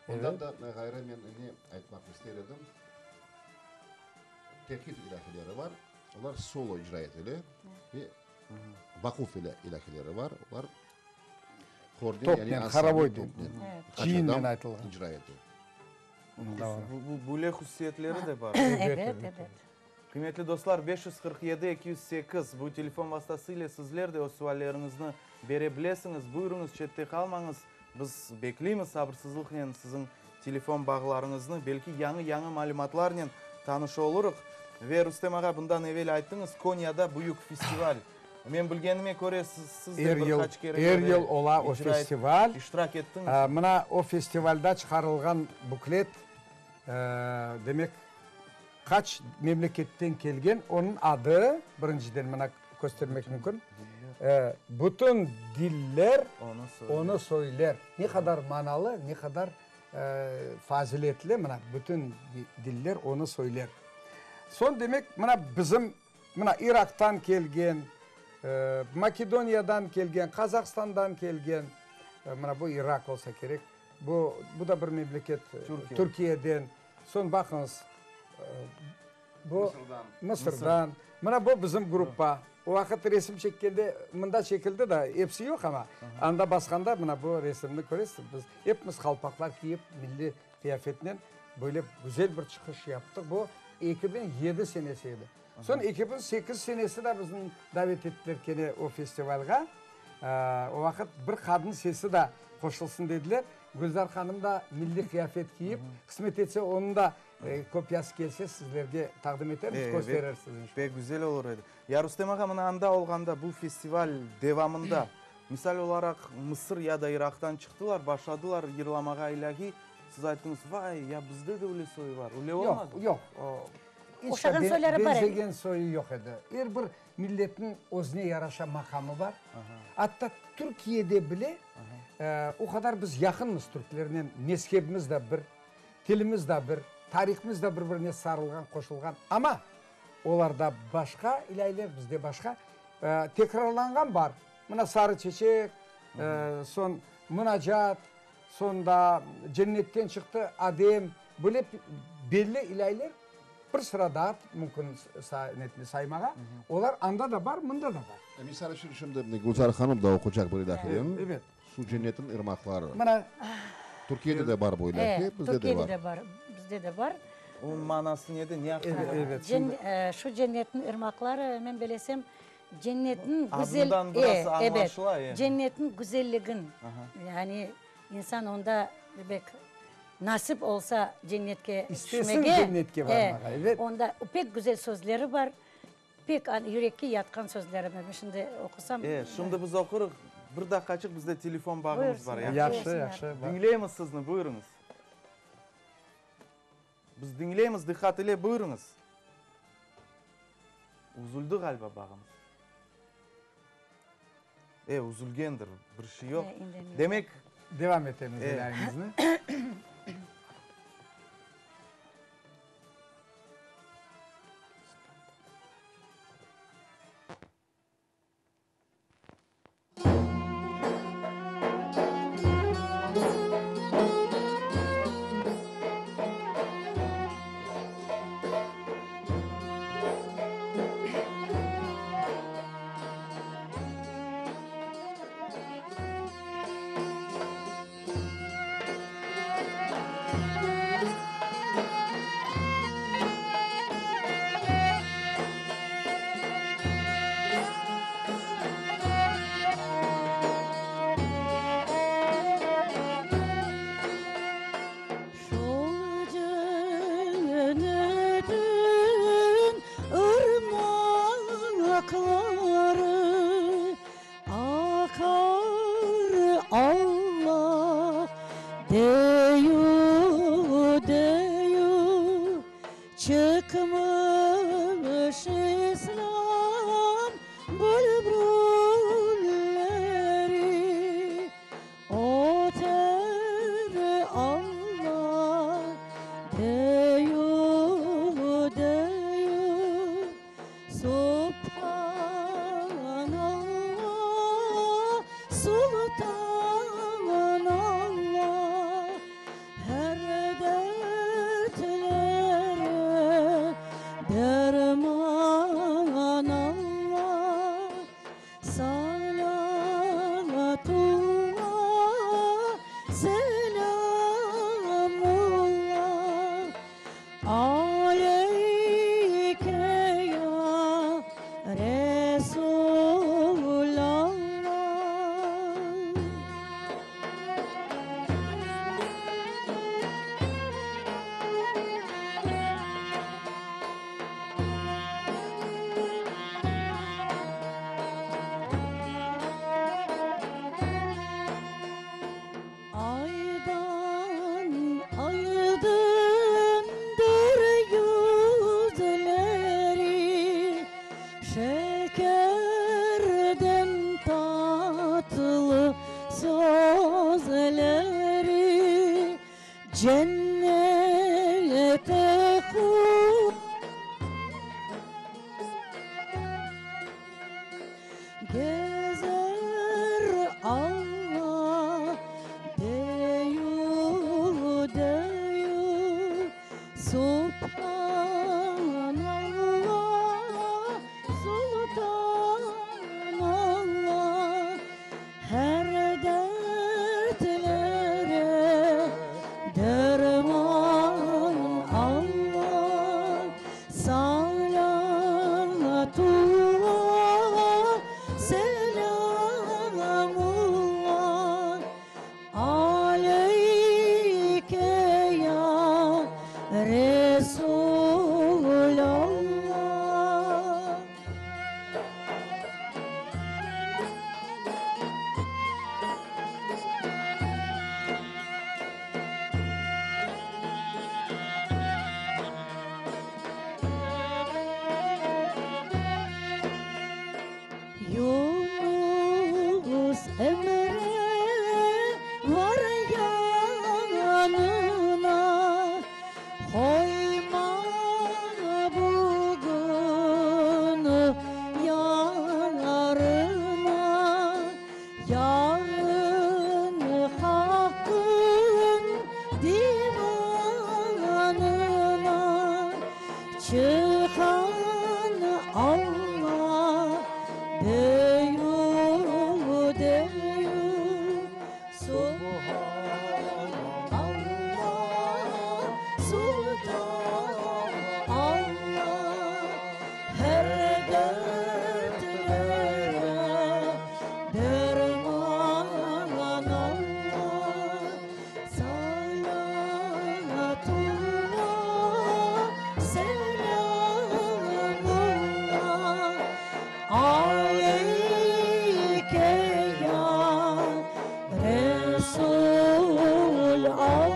Ondan da ğayrı men ne aytmaq ister edim, tevhid ilâhileri bar, olar solo icra etile ve vaquf ilâhileri bar, olar horden, yani ansambl topnen, qaç adam icra ete. Böyle hususiyetleri de bar. Ebet, ebet. Qıymetli dostlar, 547 208 bu telefon vastası ile sizler de öz sualleriñizni bere bilesiñiz. Buyurıñız, çette qalmañız. Biz bekleymiz sabırsızlıqnen siziñ telefon bağlarıñıznı. Belki yañı-yañı malümatlarnen tanış olurıq. Ve Rustem ağa, bundan evel ayttıñız, Konyada büyük festival. Men bilgenime köre, siz de bir qaç kere Er yıl ola o festival. İştirak ettiñiz. Mına o festivalda çıqarılğan buklet, demek, qaç memleketten kelgen, onıñ adı, birinciden mına köstermek mümkün, Bütün diller onı söyler. Ne qadar manalı, ne qadar faziletli, mına, bütün diller onı söyler. Soñ, demek, mına bizim Mına, İraqtan kelgen, Makedoniyadan kelgen, Qazahstandan kelgen, mına bu İraq olsa kerek, bu, bu da bir memleket, Türkiyeden. Soñ baqıñız, bu Mısırdan. Mına bu bizim gruppa. O vaqıt resim çekkende, mında çekildi da, episi yoq amma, anda basqanda mına bu resimni köresiz, biz epimiz qalpaqlar kiyip, milliy qıyafetnen böyle güzel bir çıqış yaptıq. Bu 2007 senesi edi. Soñ 2008 senesi de bizni davet ettiler kene o festivalğa. O vaqıt bir qadın sesi de qoşulsın dediler. Gülzar hanım da milliy qıyafet kiyip, qısmet etse onıñ da kopiyası kelse sizlerge taqdim etermiz, kösterirsiz inşallah. Pek güzel olur edi. Ya Rustem ağa, mına anda olğanda bu festival devamında, misal olaraq, Mısır ya da İraqtan çıqtılar, başladılar yırlamağa ilâhiy, siz ayttıñız, vay, ya bizde de öyle soyu var. Öyle olmadı? Yoq, yoq. Hiç de benzegen soyu yoq edi. Er bir milletniñ özüne yaraşa maqamı bar. Atta Türkiyede bile o qadar biz yaqınmız türklernen, mezhebimiz de bir, tilimiz de bir, tarihimiz de bir-birine sarılğan, qoşulğan. Amma olarda başqa ilâiler, bizde başqa. Tekrarlanğan bar. Mına Sarı çeçek, soñ Munacat, Soñ da cennetten çıqtı Adem, böyle belli ilâiler bir sıra daa mümkün saymağa. Olar anda da bar, mında da bar. Misal içün, şimdi Gülzar hanım da oqucaq bir ilâhiden, Evet. Su cennetiniñ irmaqları. Mına. Türkiyede de bar bu ilâhi, bizde de bar. Türkiyede de bar, bizde de bar. Onıñ manası nede, ne aqqında? Evet, evet. Şimdi. Şu cennetniñ irmaqları, men bilesem, Cennetniñ güzel, Adından biraz e, añlaşıla, ebet, e. cennetniñ güzelligin, yani insan onda, debek, nasip olsa cennetke İstesin tüşmege, cennetke e, barmağa, ebet. onda pek güzel sözleri bar, pek yürekke yatqan sözleri bar. Men şimdi oqusam. E, şimdi biz oqurıq, bir daqqaçıq bizde telefon bağımız bar, Buyursınlar, Yahşı, buyursınlar. yahşı. Diñleymiz sizni, buyurıñız. Biz diñleymiz diqqat ile, buyurıñız. Üzüldi ğaliba bağımız. E, üzülgendir, bir şey yoq. Demek. Devam etemiz ilâyemizni. Çıqmış İslâm bülbülleri, Öter Alla deyü, deyü, Subhanallah, Sultanallah, Her dertlere derman Allah, Salatullah, selamullah, Aleyke ya Resulallah. Aydan aydındır yüzleri, Şekerden tatlı sözleri, Cennete Gezer Alla deyü, deyü, Subhanallah, Sultanallah, Her dertlere derman Alla, Salatullah, selamullah, Aleyke ya Resulallah. Yunus Emre var yanına, Qoyma bugün yarına, Yarın Haqqın divanına Çıqan Alla deyü, deyü, Subhanallah, Sultan Alla, Her dertlere derman Alla, Salatullah, selamullah, Aleyke ya Resul Allah.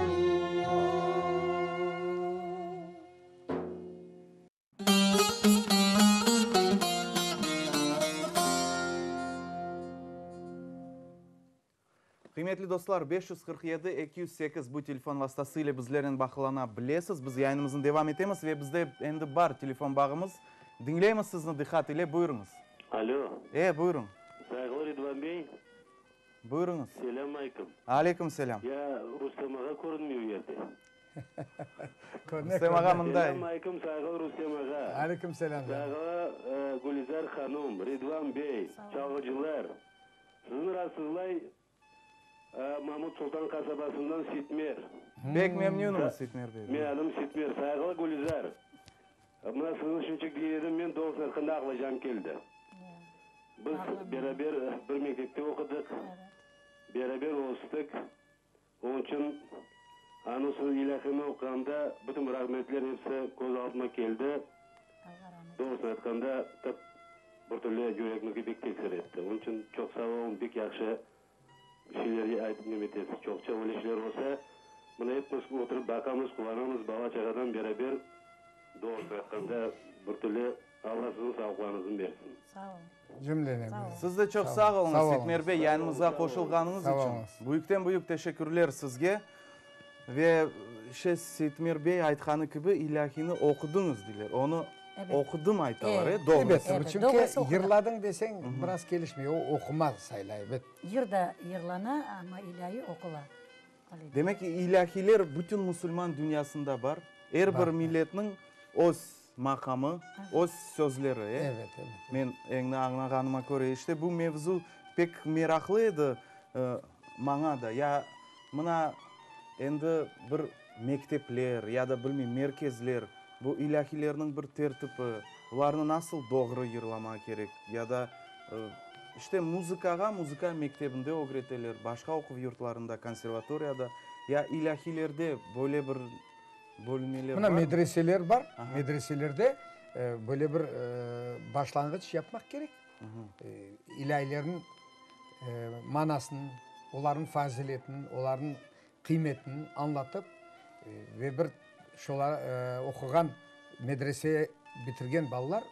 Qıymetli dostlar, 547 208 bu telefon vastası ile bizlernen bağlana bilesiz. Biz yayınımıznı devam etemiz ve bizde endi bar telefon bağımız. Diñleymiz sizni diqqat ile, buyurıñız. Alo. E, buyurıñ. Sayğılı Ridvan bey. Buyurıñız. Selâm aleyküm. Aleyküm selâm. Ya Rustem ağa körünmey o yerde. Rustem ağa mında. Selâm aleyküm, sayğılı Rustem ağa. Aleyküm selâm. Sayğılı Gülizar hanum, Ridvan bey, çalğıcılar. Sizni rahatsızlay Mamut Sultan qasabasından Sitmer. Pek memnünimiz, Sitmer bey. Men adım Sitmer. Sayğılı Gülizar, mına sizni şunçik diñledim, men doğrusını aytqanda ağlaycam keldi. Biz beraber bir mektepte oqudıq, beraber östik. Onıñ içün anı siz ilâhiyni oquğanda bütün rağmetler episi köz aldıma keldi. Doğrusını aytqanda, tap bir türlü yüregimizge pek tesir etti. Onıñ içün çoq sağ oluñ, pek yahşı şeyler aytıp neme etesiz. Çoqça öyle şeyler olsa, mına epimiz oturıp baqamız, quvanamız, bala-çağadan beraber. Doğrusını aytqanda, bir türlü Alla siziñ sağlıqlarıñıznı bersin. Sağ oluñ. Cümlene. Siz de çoq sağ oluñız, Seytmer bey, yayınımızğa qoşulğanıñız içün. Büyükten-büyük teşekkürler sizge. Ve şey, Seytmer bey aytqanı kibi, ilâhiyni oqudıñız deyler. Onı oqudım aytalar, e, doğrusı. Elbette, çünki yırladıñ deseñ, biraz kelişmey, o oquma sayıla, ebet. Yır da yırlana, amma ilâhi oqula. Demek, ilâhiyler bütün musulman dünyasında bar. Er bir milletniñ öz maqamı, öz sözleri, e? Evet, evet. Men endi añlağanıma köre, işte bu mevzu pek meraqlı edi maña da. Ya mına endi bir mektepler ya da bilmeyim merkezler, bu ilâhiylerniñ bir tertipi, olarnı nasıl doğru yırlamaq kerek ya da işte muzıkağa muzıka mektebinde ögreteler, başqa oquv yurtlarında, konservatoriyada, ya ilâhiylerde böyle bir bölmeler Mına medreseler bar, medreselerde böyle bir başlanğıç yapmaq kerek. İlâilerniñ manasını, olarnıñ faziletini, olarnıñ qıymetini añlatıp ve bir şolar oquğan medrese bitirgen balalar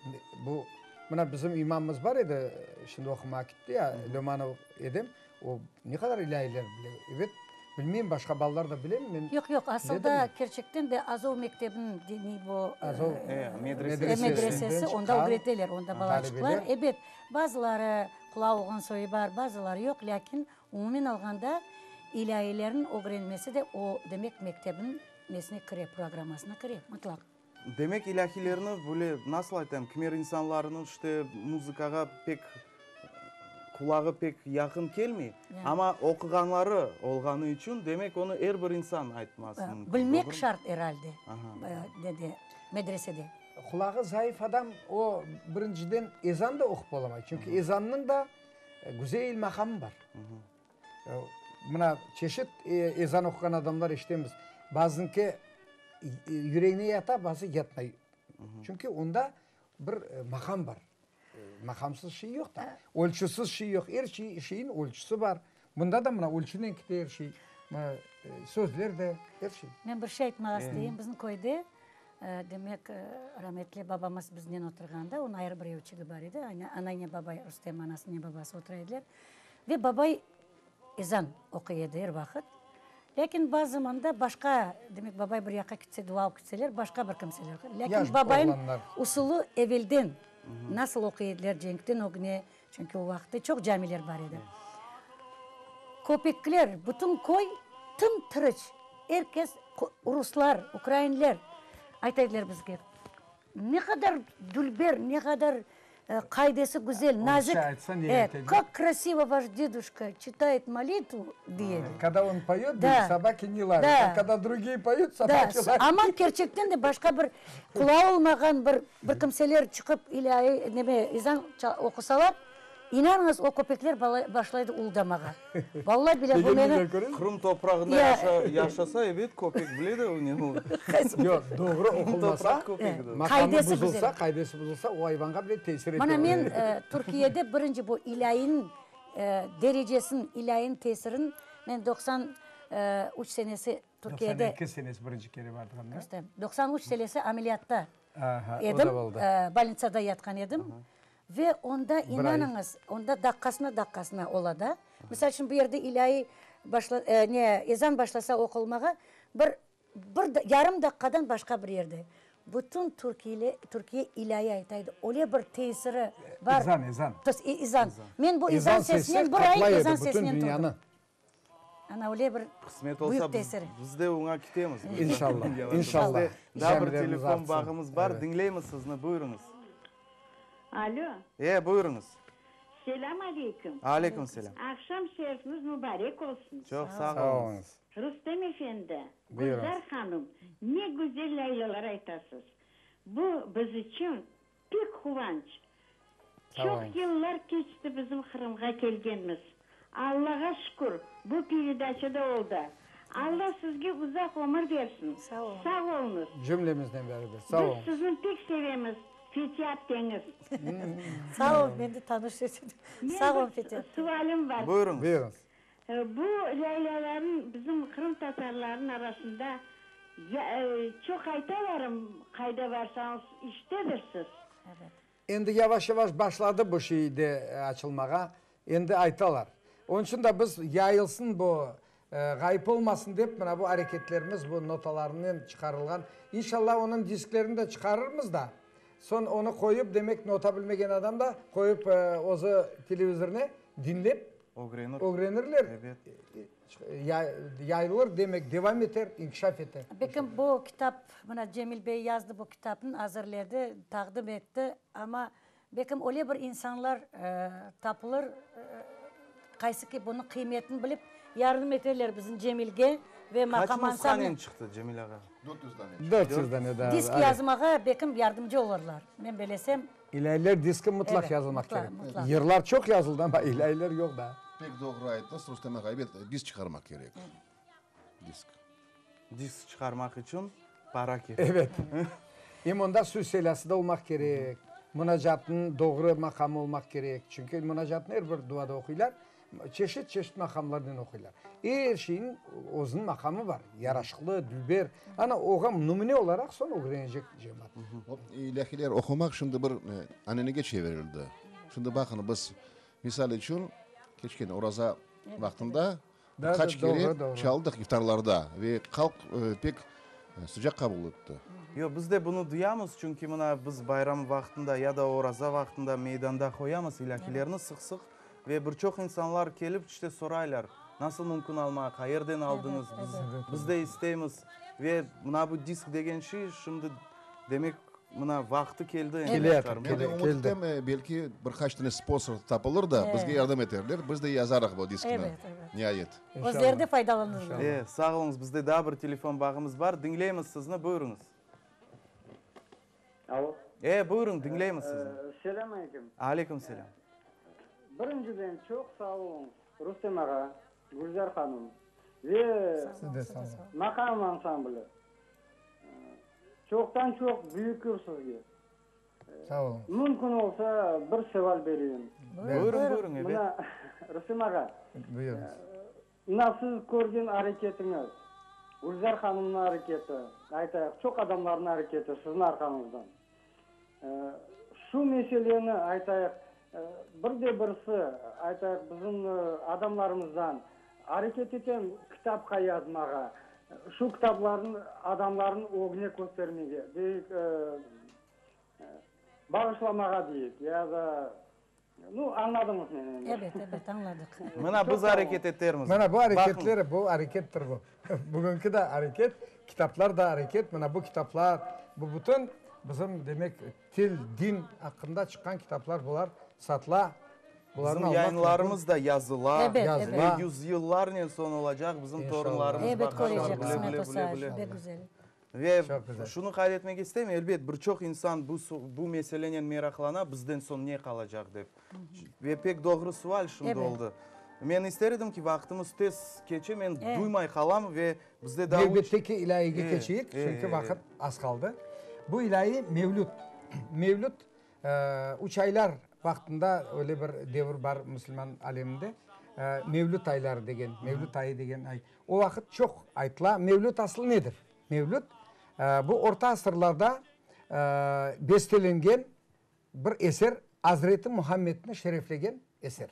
bu mına bizim imamımız bar edi, şimdi oqumağa kitti ya, Lömanov Edem, O ne qadar ilâiler bile. Ebet, bilmeyim, başqa balalar da bilemi, men. Yoq, yoq, asılda, kerçekten de Azov mektebiniñ diniy bu Azov medresesi, onda ögreteler, onda balaçıqlar. Ebet, bazıları qulağı olğan soyu bar, bazıları yoq, lâkin umumen alğanda ilâilerniñ ögrenmesi de o, demek, mektebiniñ nesine kire, programmasına kire, mıtlaq. Demek, ilâhilerni böyle, nasıl aytayım, kimer insanlarnıñ işte muzıkağa pek qulağı pek yaqın kelmey, amma oquğanları olğanı içün, demek, onı er bir insan aytması mümkün, doğrumı? Bilmek şart er alde, dedi, medresede. Qulağı zayıf adam, o, birinciden, ezan da oqup olamay, çünki ezannıñ da güzel maqamı bar. Mına, çeşit ezan oquğan adamlar eşitemiz. Bazınki yüreğine yata, bazı yatmay. Çünki onda bir maqam bar. Maqamsız şey yoq da. Ölçüsiz şey yoq. Er şeyin ölçüsi bar. Bunda da mına ölçünen kete er şey. Sözler de, er şey. Men bir şey aytmağa isteyim. Bizim köyde, demek, rametli babamız biznen oturğanda, onıñ ayrı bir evçigi bar edi. Anaynen babay, Rustem anasınen babası otura ediler. Ve babay ezan oquy edi er vaqıt. Lâkin bazı zamanda başqa, demek, babay bir yaqqa kitse, dua oqup kitseler, başqa bir kimseler oquy. Lâkin Yaş babayın oğlanlar. usulı evelden, nasıl oquy ediler cenkten ögüne, çünki o vaqıtta çoq camiler bar edi. Köpekler, bütün köy tım-tırıç, er kes, ruslar, ukrainler ayta ediler bizge, Ne qadar dülber, ne qadar qaidesi güzel, nazik. Kak krasivo vaş deduşka çitayet molitvu, dey edi. Kada on poyet, dey, sobaki ne layut, a kada drugiye poyut, sobaki layut. Amma kerçekten de başqa bir qulağı olmağan bir bir kimseler çıqıp ilâiy, neme, ezan oqusalar, İnanıñız, o köpekler başlaydı uldamağa. Vallahi bilâ, bu meni. Qırım toprağında yaşasa, ebet, köpek bile de o ne olğanını. Yoq, doğru oqulmasa, maqamı buzulsa, qaidesi buzulsa, o ayvanğa bile tesir ete. Mana men Türkiyede birinci bu ilâiniñ derecesini, ilâiniñ tesirini men 93 senesi Türkiyede. 92 senesi birinci kere bardığında. 93 senesi ameliyatta edim, bolnitsada yatqan edim. Ve onda, inanıñız, onda daqqasına-daqqasına ola da. Misal içün, bu yerde ilâiy başla, ne, ezan başlasa oqulmağa, bir, bir yarım daqqadan başqa bir yerde. Bütün türkiyli, Türkiye ilâiy ayta edi. Öyle bir tesiri bar. Ezan, ezan. To есть, ezan. Men bu ezan sesinen bir ay ezan sesinen turdım. Ana öyle bir Qısmet olsa büyük tesiri. biz de oña ketemiz. İnşallah, inşallah. Bizde daa bir telefon bağımız bar. Diñleymiz sizni, buyurıñız. Alo. E, buyurıñız. Selâm aleyküm. Aleyküm selâm. Aqşam şerifiñiz mübarek olsun. Çoq sağ oluñız. Rustem efendi, Gülzar hanım, ne güzel lâylalar aytasız. Bu biz içün Pek quvanç. Çoq yıllar keçti bizim Qırımğa kelgenmiz. Allağa şükür, bu peredaça da oldı. Alla sizge uzaq ömür bersin. Sağ oluñız. Cümlemiznen beraber. Sağ oluñız. Biz sizni pek sevemiz, Fetiye apteñiz. Sağ oluñ, men de tanış edim. Sağ oluñ, Fetiye apte. Menim bir sualim bar. Buyurıñız. Buyurıñız. Bu lâylalarnıñ bizim qırımtatarlarnıñ arasında. Çoq aytalarım, qayda barsañız, iştedirsiz. Endi yavaş-yavaş başladı bu şey de açılmağa, endi aytalar. Onıñ içün de biz yayılsın bu, ğayıp olmasın dep, mına bu areketlerimiz, bu notalarnen çıqarılğan. İnşallah, onıñ disklerini de çıqarırmız da, soñ onı qoyıp, demek, nota bilmegen adam da qoyıp özü televizorne diñlep Ögrenir. Ögrenirler. Ebet. Yayılır, demek, devam eter, inkişaf eter. Belkim bu kitap, mına Cemil bey yazdı bu kitapnı, azırledi, taqdim etti, amma belkim öyle bir insanlar tapılır, qaysı ki bunıñ qıymetini bilip, yardım eterler bizim Cemilge ve maqam Qaç ansambline. nushanen çıqtı, Cemil ağa? 400 dane. 400 dane daa. Disk yazmağa belkim yardımcı olurlar, men belesem. İlâiler diski mıtlaq yazılmaq kerek. Yırlar çoq yazıldı, amma ilâiler yoq daa. Pek doğru ayttıñız, Rustem ağa, ebet, disk çıqarmaq kerek. Disk. Disk çıqarmaq içün para kerek. Evet. Em onda söz selâsı da olmaq kerek, munacatnıñ doğru maqamı olmaq kerek. Çünki munacatnı er bir duada oquylar. Çeşit-çeşit maqamlarnen oquylar. Er şeyniñ özüniñ maqamı bar, yaraşıqlı, dülber. Ana, oğa nümüne olaraq soñ ögrenecek cemaat. İlâhiler oqumaq şimdi bir ananege çevirildi. Şimdi baqıñ, biz, misal içün, keçken oraza vaqtında bir qaç kere çaldıq iftarlarda ve halq pek sıcaq qabul etti. Yoq, biz de bunı duyamız, çünki mına biz bayram vaqtında ya da oraza vaqtında meydanda qoyamız ilâhilerni sıq-sıq. Ve bir çoq insanlar kelip işte soraylar, nasıl mümkün almağa, qayerden aldıñız, biz, biz de isteymiz. Ve mına bu disk degen şey şimdi, demek, mına vaqtı keldi endi çıqarmağa. Men de ümüt etem, belki bir qaç tane sponsor tapılır da, bizge yardım eterler, biz de yazarıq bu diskni, niayet. Özleri de faydalanırlar. E, sağ oluñız, bizde daa bir telefon bağımız bar, diñleymiz sizni, buyurıñız. Alo. E, buyurıñ, diñleymiz sizni. Selâm aleyküm. Aleyküm selâm. Birinciden çoq sağ oluñız, Rustem ağa, Gülzar hanım ve Siz de sağ oluñ. Maqam ansambli. Çoqtan çoq büyükür sizge. Sağ oluñız. Mümkün olsa bir seval bereyim. Buyurıñ, buyurıñ, ebet. Mına, Rustem ağa. Buyurıñız. Mına siz körgen areketiñiz, Gülzar hanımnıñ areketi, aytayıq, çoq adamlarnıñ areketi siziñ arqañızdan. Şu meseleni, aytayıq, bir de birisi, aytayıq, bizim adamlarımızdan areket etem kitapqa yazmağa, şu kitaplarnı adamlarnıñ ögüne köstermege, deyik, bağışlamağa deyik, ya da Nu, añladıñız meni endi. Ebet, ebet, añladıq. Mına biz areket etermiz. Mına bu areketler, bu arekettir bu. Bugünki de areket, kitaplar da areket. Mına bu kitaplar, bu bütün bizim, demek, til, din aqqında çıqqan kitaplar, bular satıla. Bularnı Bizim almaq yayınlarımız mümkün. da yazıla. Ebet, Yazıla. ebet. Ve yüzyıllarnen soñ olacaq, bizim İnşallah. torunlarımız Ebet, baqarlar, körecek, bile, qısmet bile, olsa, bile, bile. pek güzel. Ve Çoq güzel. şunı qayd etmek isteyim, elbet, bir çoq insan bu bu meselenen meraqlana, bizden soñ ne qalacaq dep. Ve pek doğru sual şimdi Ebet. oldı. Men ister edim ki, vaqtımız tez keçe, men duymay qalam ve bizde daa üç... Nevbetteki ilâhige E, keçeyik, e, çünki e, vaqıt az qaldı. Bu ilâhi Mevlüt. Mevlüt, üç aylar vaqtında öyle bir devir bar musulman aleminde, Mevlüt ayları degen, Mevlüt ayı degen ay. O vaqıt çoq aytıla. Mevlüt aslı nedir? Mevlüt, bu orta asırlarda bestelengen bir eser, Azreti Muhammedni şereflegen eser.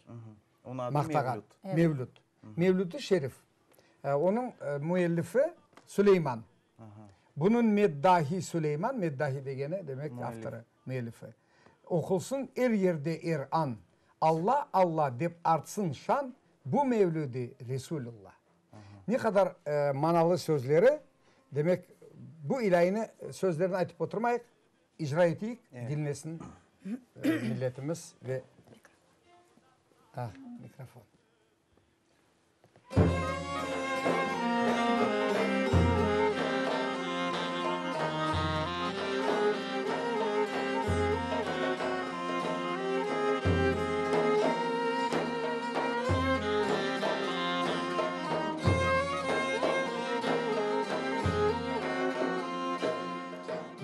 Onıñ adı Maqtağan. Mevlüt. Mevlüt. Mevlüt-i Şerif. Onıñ müellifi Süleyman. Bunıñ meddahi Süleyman, meddahi degeni, demek, avtorı, müellifi. Oqulsın er yerde, er an. Alla, Alla, dep artsın şan, bu mevlüdi Resülüllah. Ne qadar manalı sözleri, demek, bu ilâhini sözlerini aytıp oturmayıq, icra eteyik, diñlesin milletimiz ve. Ah, mikrofon.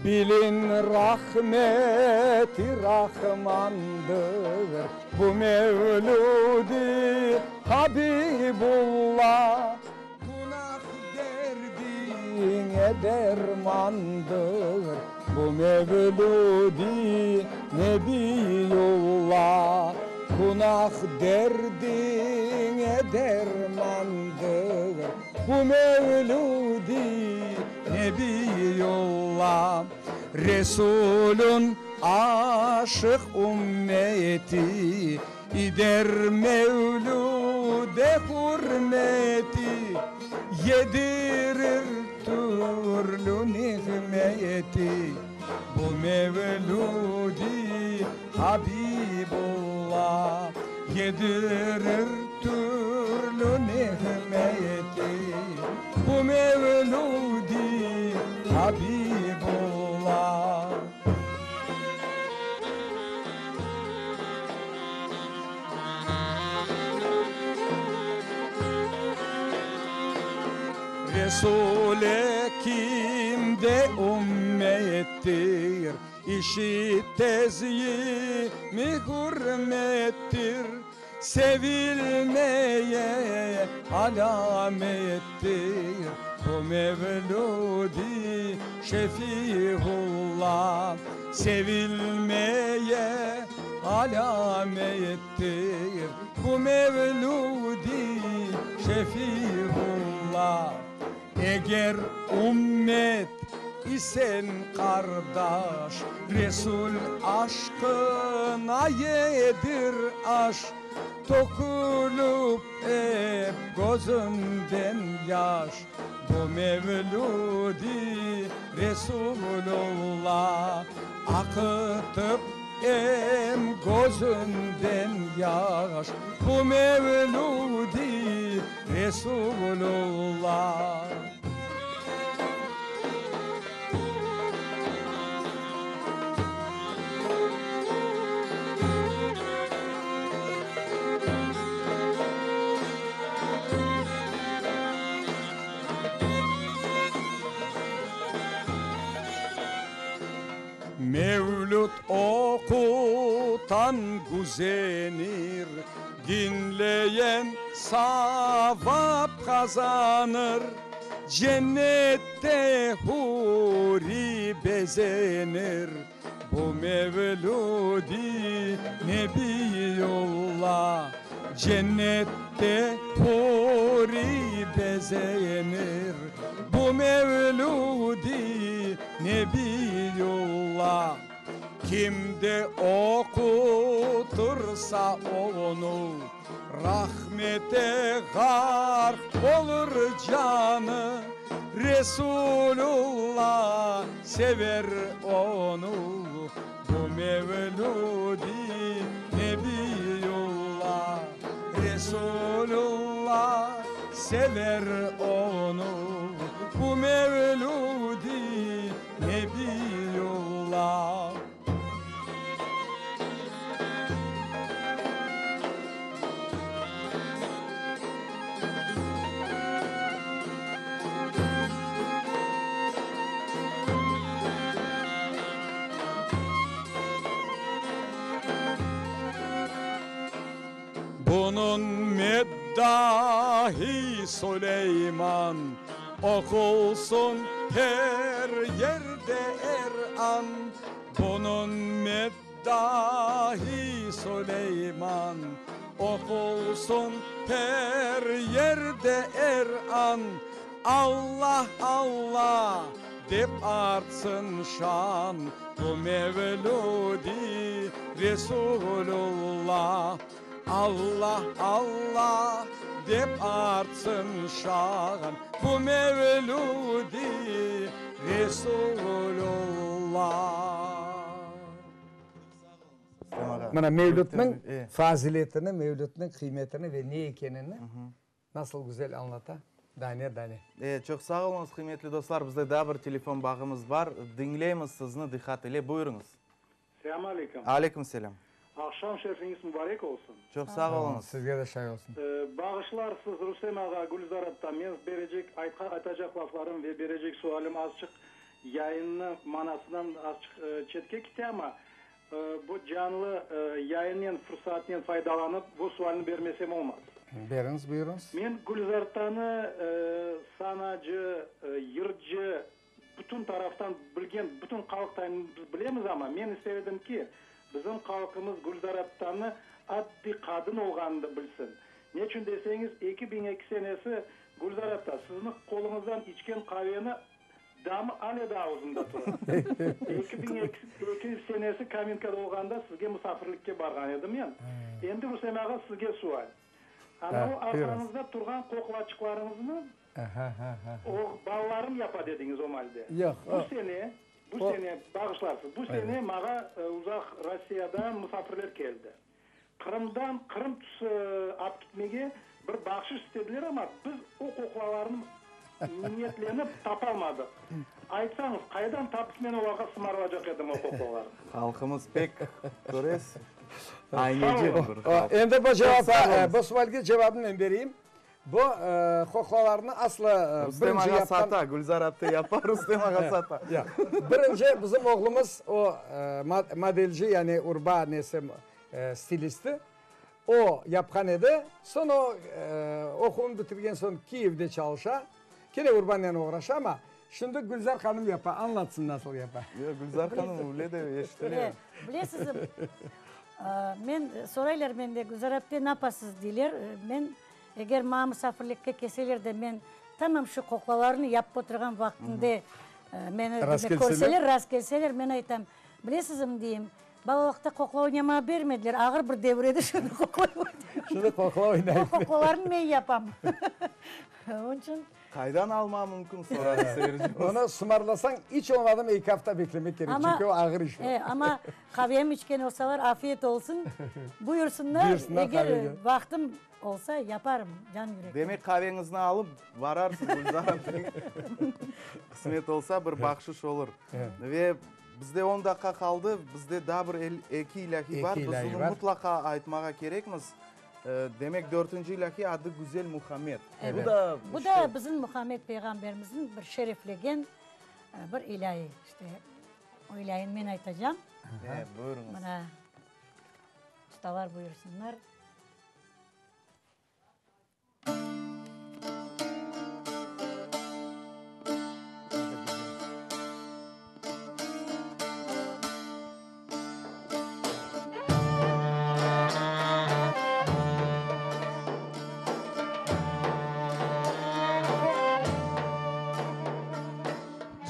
Bilin rahmeti Rahmandır bu mevlüdi Habibulla. Günah derdin. Derdiñe dermandır bu Mevlüdi Nebiyullah. Günah derdiñe dermandır bu Mevlüdi Nebiyullah. Resulün aşıq ümmeti İder Mevlüde hürmeti, Yedirir türlü nimeti. Bu Mevlüdi Habibullah, Yedirir türlü nimeti. Bu Mevlüdi Habibullah. Resule kimde ümmettir, İşi tezyimi hürmettir, Sevilmeye alamettir, Bu Mevludi Şefihullah. Sevilmeye alamettir, Bu Mevludi Şefihullah. Eger ümmet isen qardaş, Resul aşqına yedir aş, Tökülip ep közünden yaş, Bu Mevlüdi Resulullah. Aqıtıp em közünden yaş, Bu Mevlüdi Resulullah. Mevlüt oqutan güzenir, Diñleyen savap qazanır, Cennette huri bezenir, Bu Mevlüdi Nebiyullah. Cennette huri bezenir, Bu Mevlüdi Nebiyullah. Kim de oqutursa onı, Rahmete ğarq olur canı, Resulullah sever onı, Bu Mevlüdi Nebiyullah. Resulullah sever onı, Bu Mevlüdi Nebiyullah. Bunıñ meddahi Suleyman, Oqulsın her yerde er an. Bunıñ meddahi Suleyman, Oqulsın her yerde er an. Alla, Alla, dep artsın şan, Bu Mevlüdi Resulullah. Alla, Alla, dep artsın şan, Bu Mevlüdi Resulullah. Mına Mevlütniñ faziletini, Mevlütniñ qıymetini ve ne ekenini nasıl güzel añlata dane-dane. E, çoq sağ oluñız, qıymetli dostlar. Bizde daa bir telefon bağımız bar. Diñleymiz sizni diqqat ile. Buyurıñız. Selâm aleyküm. Aleyküm selâm. Aqşam şerfiñiz mubarek olsun. Çoq sağ oluñız. Sizge de şay olsun. Bağışlarsız, Rustem ağa, Gülzar apta, men berecek, aytacaq laflarım ve berecek sualim azçıq yayınnı manasından azçıq çetke kite, amma. bu canlı yayınnen, fırsatnen faydalanıp, bu sualni bermesem olmaz. Beriñiz, buyurıñız. Men Gülzartanı sanacı, yırcı, bütün taraftan bilgen, bütün halq tayın biz bilemiz, amma men ister edim ki, bizim halqımız Gülzar aptanı addiy qadın olğanını da bilsin. Neçün deseñiz, 2002 senesi, Gülzar apta, sizni qoluñızdan içken qaveni damı ale daa avuzımda tura. 2002 senesi Kamenkada olğanda sizge musafirlikke barğan edim men. Endi, Rustem ağa, sizge sual. Anavı arqañızda turğan qoqlaçıqlarıñıznı o balalarım yapa dediñiz o malde. Yoq. Bu sene, bu sene, bağışlarsız, bu sene mağa uzaq Rossiyadan musafirler keldi. Qırımdan Qırım tüsü alıp kitmege bir bahşış istediler, amma biz o qoqlalarnı niyetlenip tapalmadıq. Aytsañız, qaydan tapıp men olarğa sımarlacaq edim o qoqlalarnı? Halqımız pek, köresiz, ayneci bir halq. Endi bu cevapqa, bu sualge cevabını men bereyim. Bu qoqlalarnı aslı Rustem birinci ağa yapqan... sata, Gülzar apte yapa, Rustem ağa sata. Yoq. Birinci bizim oğlumız, o modelci, yani urba nesi, stilisti, o yapqan edi. Soñ o oquvını bitirgen soñ Kiyevde çalışa, kene urbanen oğraşa, amma şimdi Gülzar hanım yapa, añlatsın nasıl yapa. Yoq, Gülzar hanım öyle de eşitile. Bilesiz, men soraylar mende, Gülzar apte napasız deyler, men Eger maña musafirlikke kelseler de, men tamam şu qoqlalarnı yapıp oturğan vaqtımda meni demek körseler, rast kelseler, men aytam, bilesizmi, deyim, balalıqta qoqla oynamağa bermediler, ağır bir devir edi, şimdi qoqla oynayım. Şimdi qoqla oynayım. O qoqlalarnı men yapam. Onıñ içün. Qaydan alma mümkün, soradı seyircimiz. Onı sımarlasañ, iç olmadım eki afta beklemek kerek, çünki o ağır iş o. Amma qavem içken olsalar, afiyet olsun, buyursınlar, eger vaqtım olsa, yaparım, can yürekten. Demek, qaveñizni alıp bararsız, Gülzar apte. Qısmet olsa, bir bahşış olur. Ve bizde on daqqa qaldı, bizde daa bir eki ilâhiy bar, biz bunı mıtlaqa aytmağa kerekmiz. Demek, dörtünci ilâhiy adı Güzel Muhammed. Bu da, Bu da bizim Muhammed Peyğamberimizniñ bir şereflegen bir ilâhi. İşte, o ilâhini men aytacağım. Evet, buyurıñız. Mına, ustalar buyursınlar.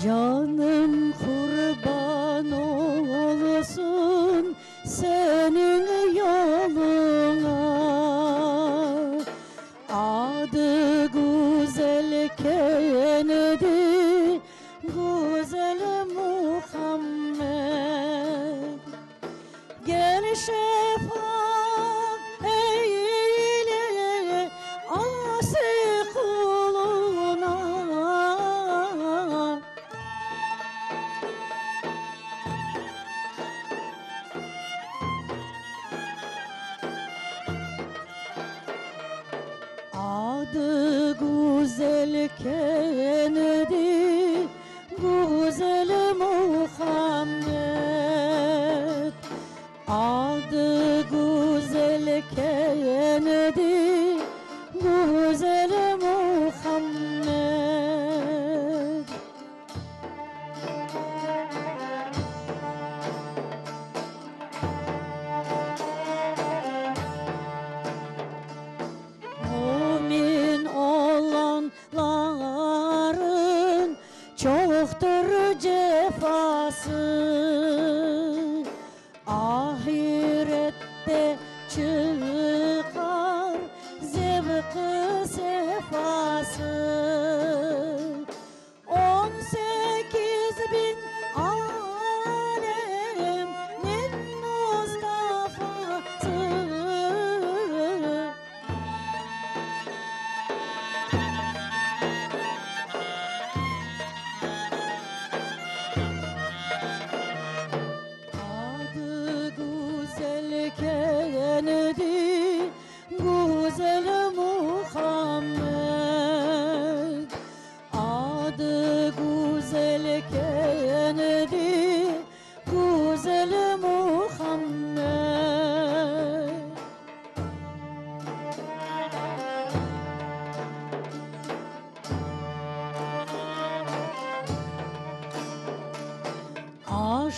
Canım qurban olsun seniñ yoluña. Adı güzel kendi, güzel Muhammed. Gel şefaat eyle asi quluna. Adı güzel kendi, güzel Muhammed. Adı güzel kendi, güzel Muhammed. Mümin olanların çoqtur cefası, Ahirette çıqar zevqı sefası. 18 biñ alemniñ Mustafası.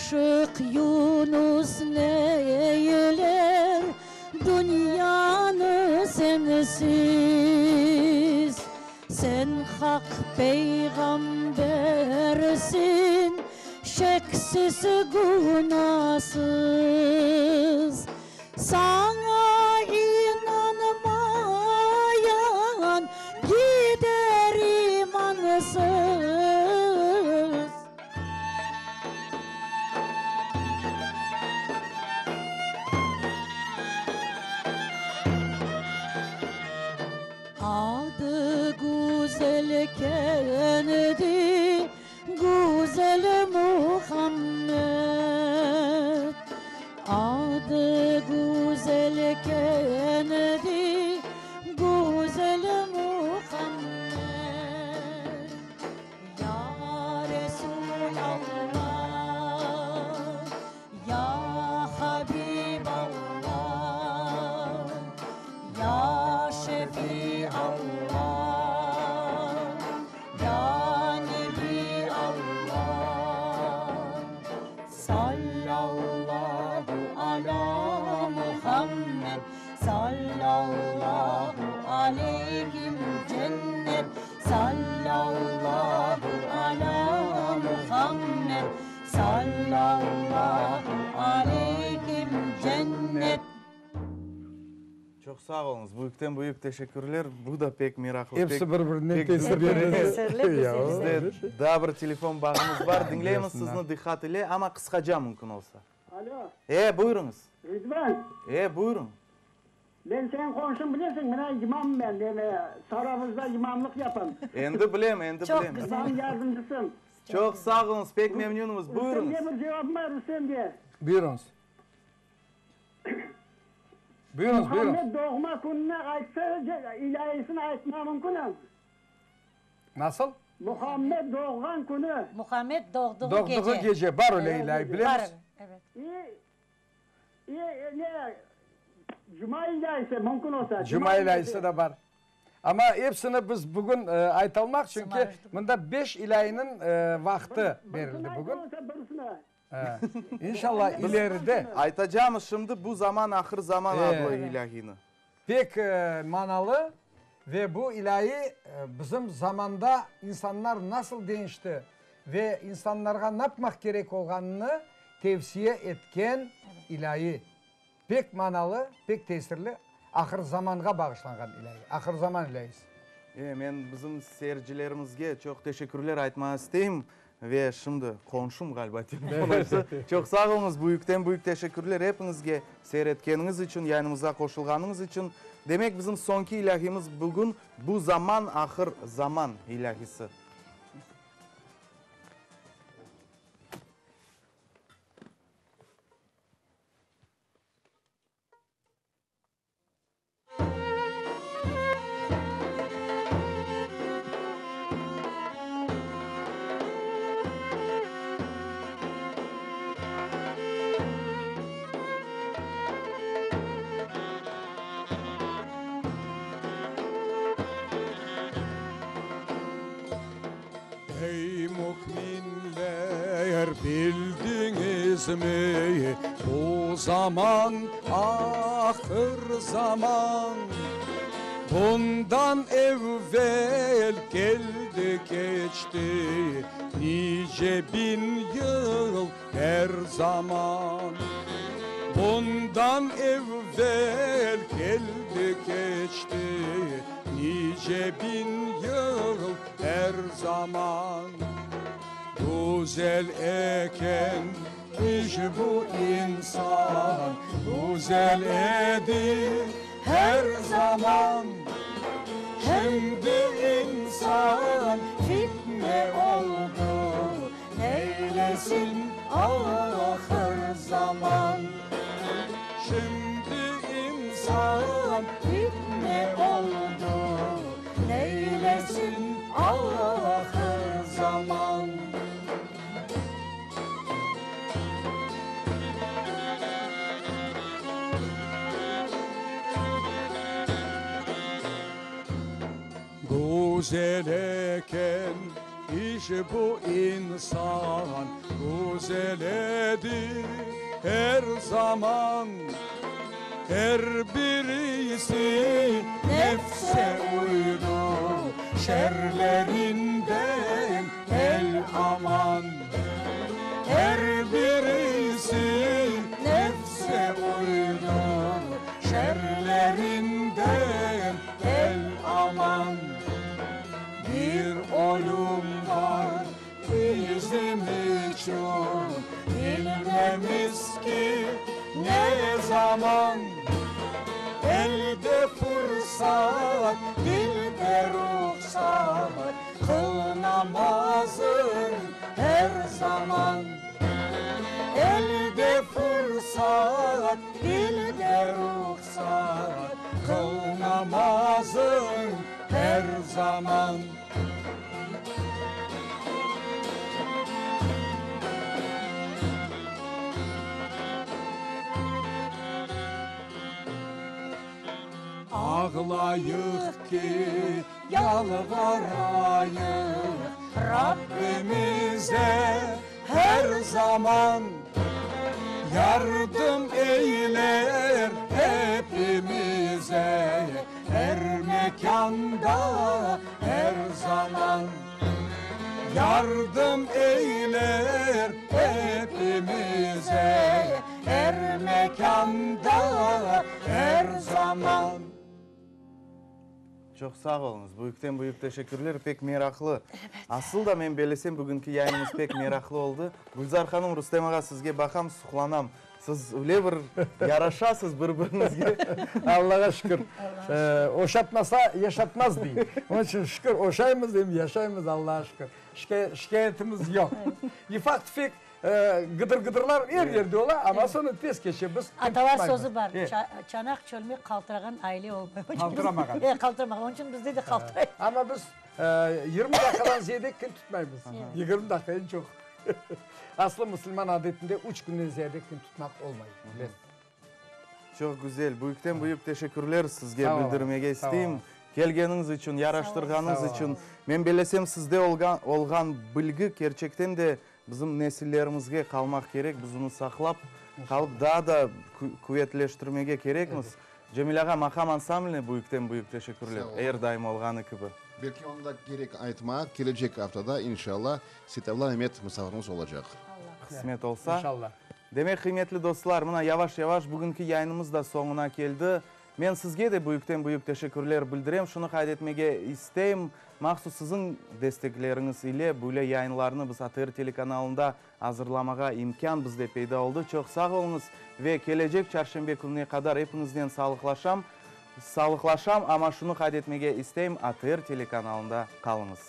Aşıq Yunus neyler dünyanı sensiz? Sen Haq peyğambersiñ, şeksiz, günasız. Saña inanmayan gider imansız. Adı güzel kendi, güzel Muhammed. Adı güzel kendi, güzel Muhammed. Ya Resulallah, Ya Habiballah, Ya Şefiallah, Ya Nebiallah. Sallallahu ala Muhammed, Sallallahu aleyhim cennet, Sallallahu ala Muhammed, Sallallahu aleyhim cennet. Çoq sağ oluñız, büyükten büyük teşekkürler, bu da pek meraqlı, pek Episi bir-birinden pek güzel. tesirli. Bizde daa bir telefon bağımız bar, diñleymiz sizni diqqat ile, amma qısqaca mümkün olsa. Alo. E, buyurıñız. Ridvan. E, buyurıñ. Men seniñ qonşuñ bilesiñ, mına imam men, neme, Sarabuzda imamlıq yapam. Endi bilem, endi Çoq bilem. güzel. İmam yardımcısım. Çoq sağ oluñız, pek memnünmiz, buyurıñız. Rustemge bir cevabım bar, Rustemge. Buyurıñız. Buyurıñız, buyurıñız. Muhammed doğma kününi aytsa, ilâisini aytma mümkünmi? Nasıl? Muhammed doğğan künü. Muhammed doğdığı gece. Doğdığı gece, bar öyle ilâi, bilemiz. Bar, evet. İ, i, ne, cuma ilâisi, mümkün olsa. Cuma ilâisi de bar. Amma epsini biz bugün aytalmaq, çünki mında beş ilâiniñ vaqtı berildi bugün. İnşallah ileride. Aytacamız şimdi Bu zaman ahır zaman adlı ilâhini. Pek manalı ve bu ilâhi bizim zamanda insanlar nasıl deñişti ve insanlarğa napmaq kerek olğanını tevsiye etken ilâhi. Pek manalı, pek tesirli ahır zamanğa bağışlanğan ilâhi, ahır zaman ilâhisi. E, men bizim seyircilerimizge çoq teşekkürler aytmağa isteyim. Ve şimdi qonşum ğaliba telefon açtı. Çoq sağ oluñız, büyükten büyük teşekkürler epiñizge seyir etkeniñiz içün, yayınımızğa qoşulğanıñız içün. Demek, bizim soñki ilâhimiz bugün Bu zaman ahır zaman ilâhisi. Ey, mükminler, bildiñizmi, bu zaman ahır zaman. Bundan evvel keldi keçti nice biñ yıl er zaman. Bundan evvel keldi keçti nice biñ yıl er zaman. Güzel eken iş bu insan, Güzel edi her zaman. Şimdi insan fitne oldu, Neylesin ahır zaman. Şimdi insan fitne oldu, Neylesin ahır zaman. Güzel eken. İş bu insan güzeledi her zaman, Her birisi nefse uydu, şerlerinden el aman. Her birisi nefse uydu, şerlerinden el aman. Bir ölüm bar bizim içün, bilmemiz ki ne zaman. Elde fırsat, dilde ruhsat, qıl namazın her zaman. Elde fırsat, dilde ruhsat, qıl namazın her zaman. Ağlayıq ki, yalvarayıq Rabbimize her zaman, Yardım eyler hepimize her mekanda, her zaman. Yardım eyler hepimize her mekanda, her zaman. Çoq sağ oluñız. Büyükten büyük teşekkürler. Pek meraqlı. Asıl da men bellesem bugünki yayınımız pek meraqlı oldı. Gülzar hanım, Rustem ağa sizge baqam, suqlanam. Siz öyle bir yaraşasız bir-biriñizge. Allağa şükür. Oşatmasa, yaşatmaz dey. Onıñ içün şükür, oşaymız em yaşaymız, Allağa şükür. Şikâyetimiz yoq. Ufaq-tüfek gıdır-gıdırlar er yerde ola, amma soñu tez keçe. Biz Atalar sözü bar, çanaq çölmek qaltırağan aile olmay. Qaltıramağan. E, qaltıramağan. Onıñ içün bizde de qaltıray. Amma biz 20 daqiqadan ziyade kin tutmaymız. 20 daqiqa eñ çoq. Aslı musulman adetinde üç künden ziyade kin tutmaq olmay, bilesiz. Çoq güzel. Büyükten büyük teşekkürler sizge bildirmege isteyim. Kelgeniñiz içün, yaraştırğanıñız içün. Men bellesem, sizde olğan bilgi kerçekten de bizim nesillerimizge qalmaq kerek. Biz onı saqlap qalıp, daa da quvetleştirmege kerekmiz. Cemil ağa, Maqam ansambline büyükten büyük teşekkürler, er daim olğanı kibi. Belki onı da kerek aytmaq, kelecek aftada, inşallah, Seytabla Memet musafirimiz olacaq. Qısmet olsa. İnşallah. Demek, qıymetli dostlar, mına yavaş-yavaş bugünki yayınımız da soñuna keldi. Men sizge de büyükten-büyük teşekkürler bildirem. Şunı qayd etmege isteyim, mahsus siziñ destekleriñiz ile böyle yayınlarnı biz ATR telekanalında azırlamağa imkân bizde peyda oldı. Çoq sağ oluñız ve kelecek çarşenbe kününe qadar epiñiznen sağlıqlaşam, sağlıqlaşam, amma şunı qayd etmege isteyim, ATR telekanalında qalıñız.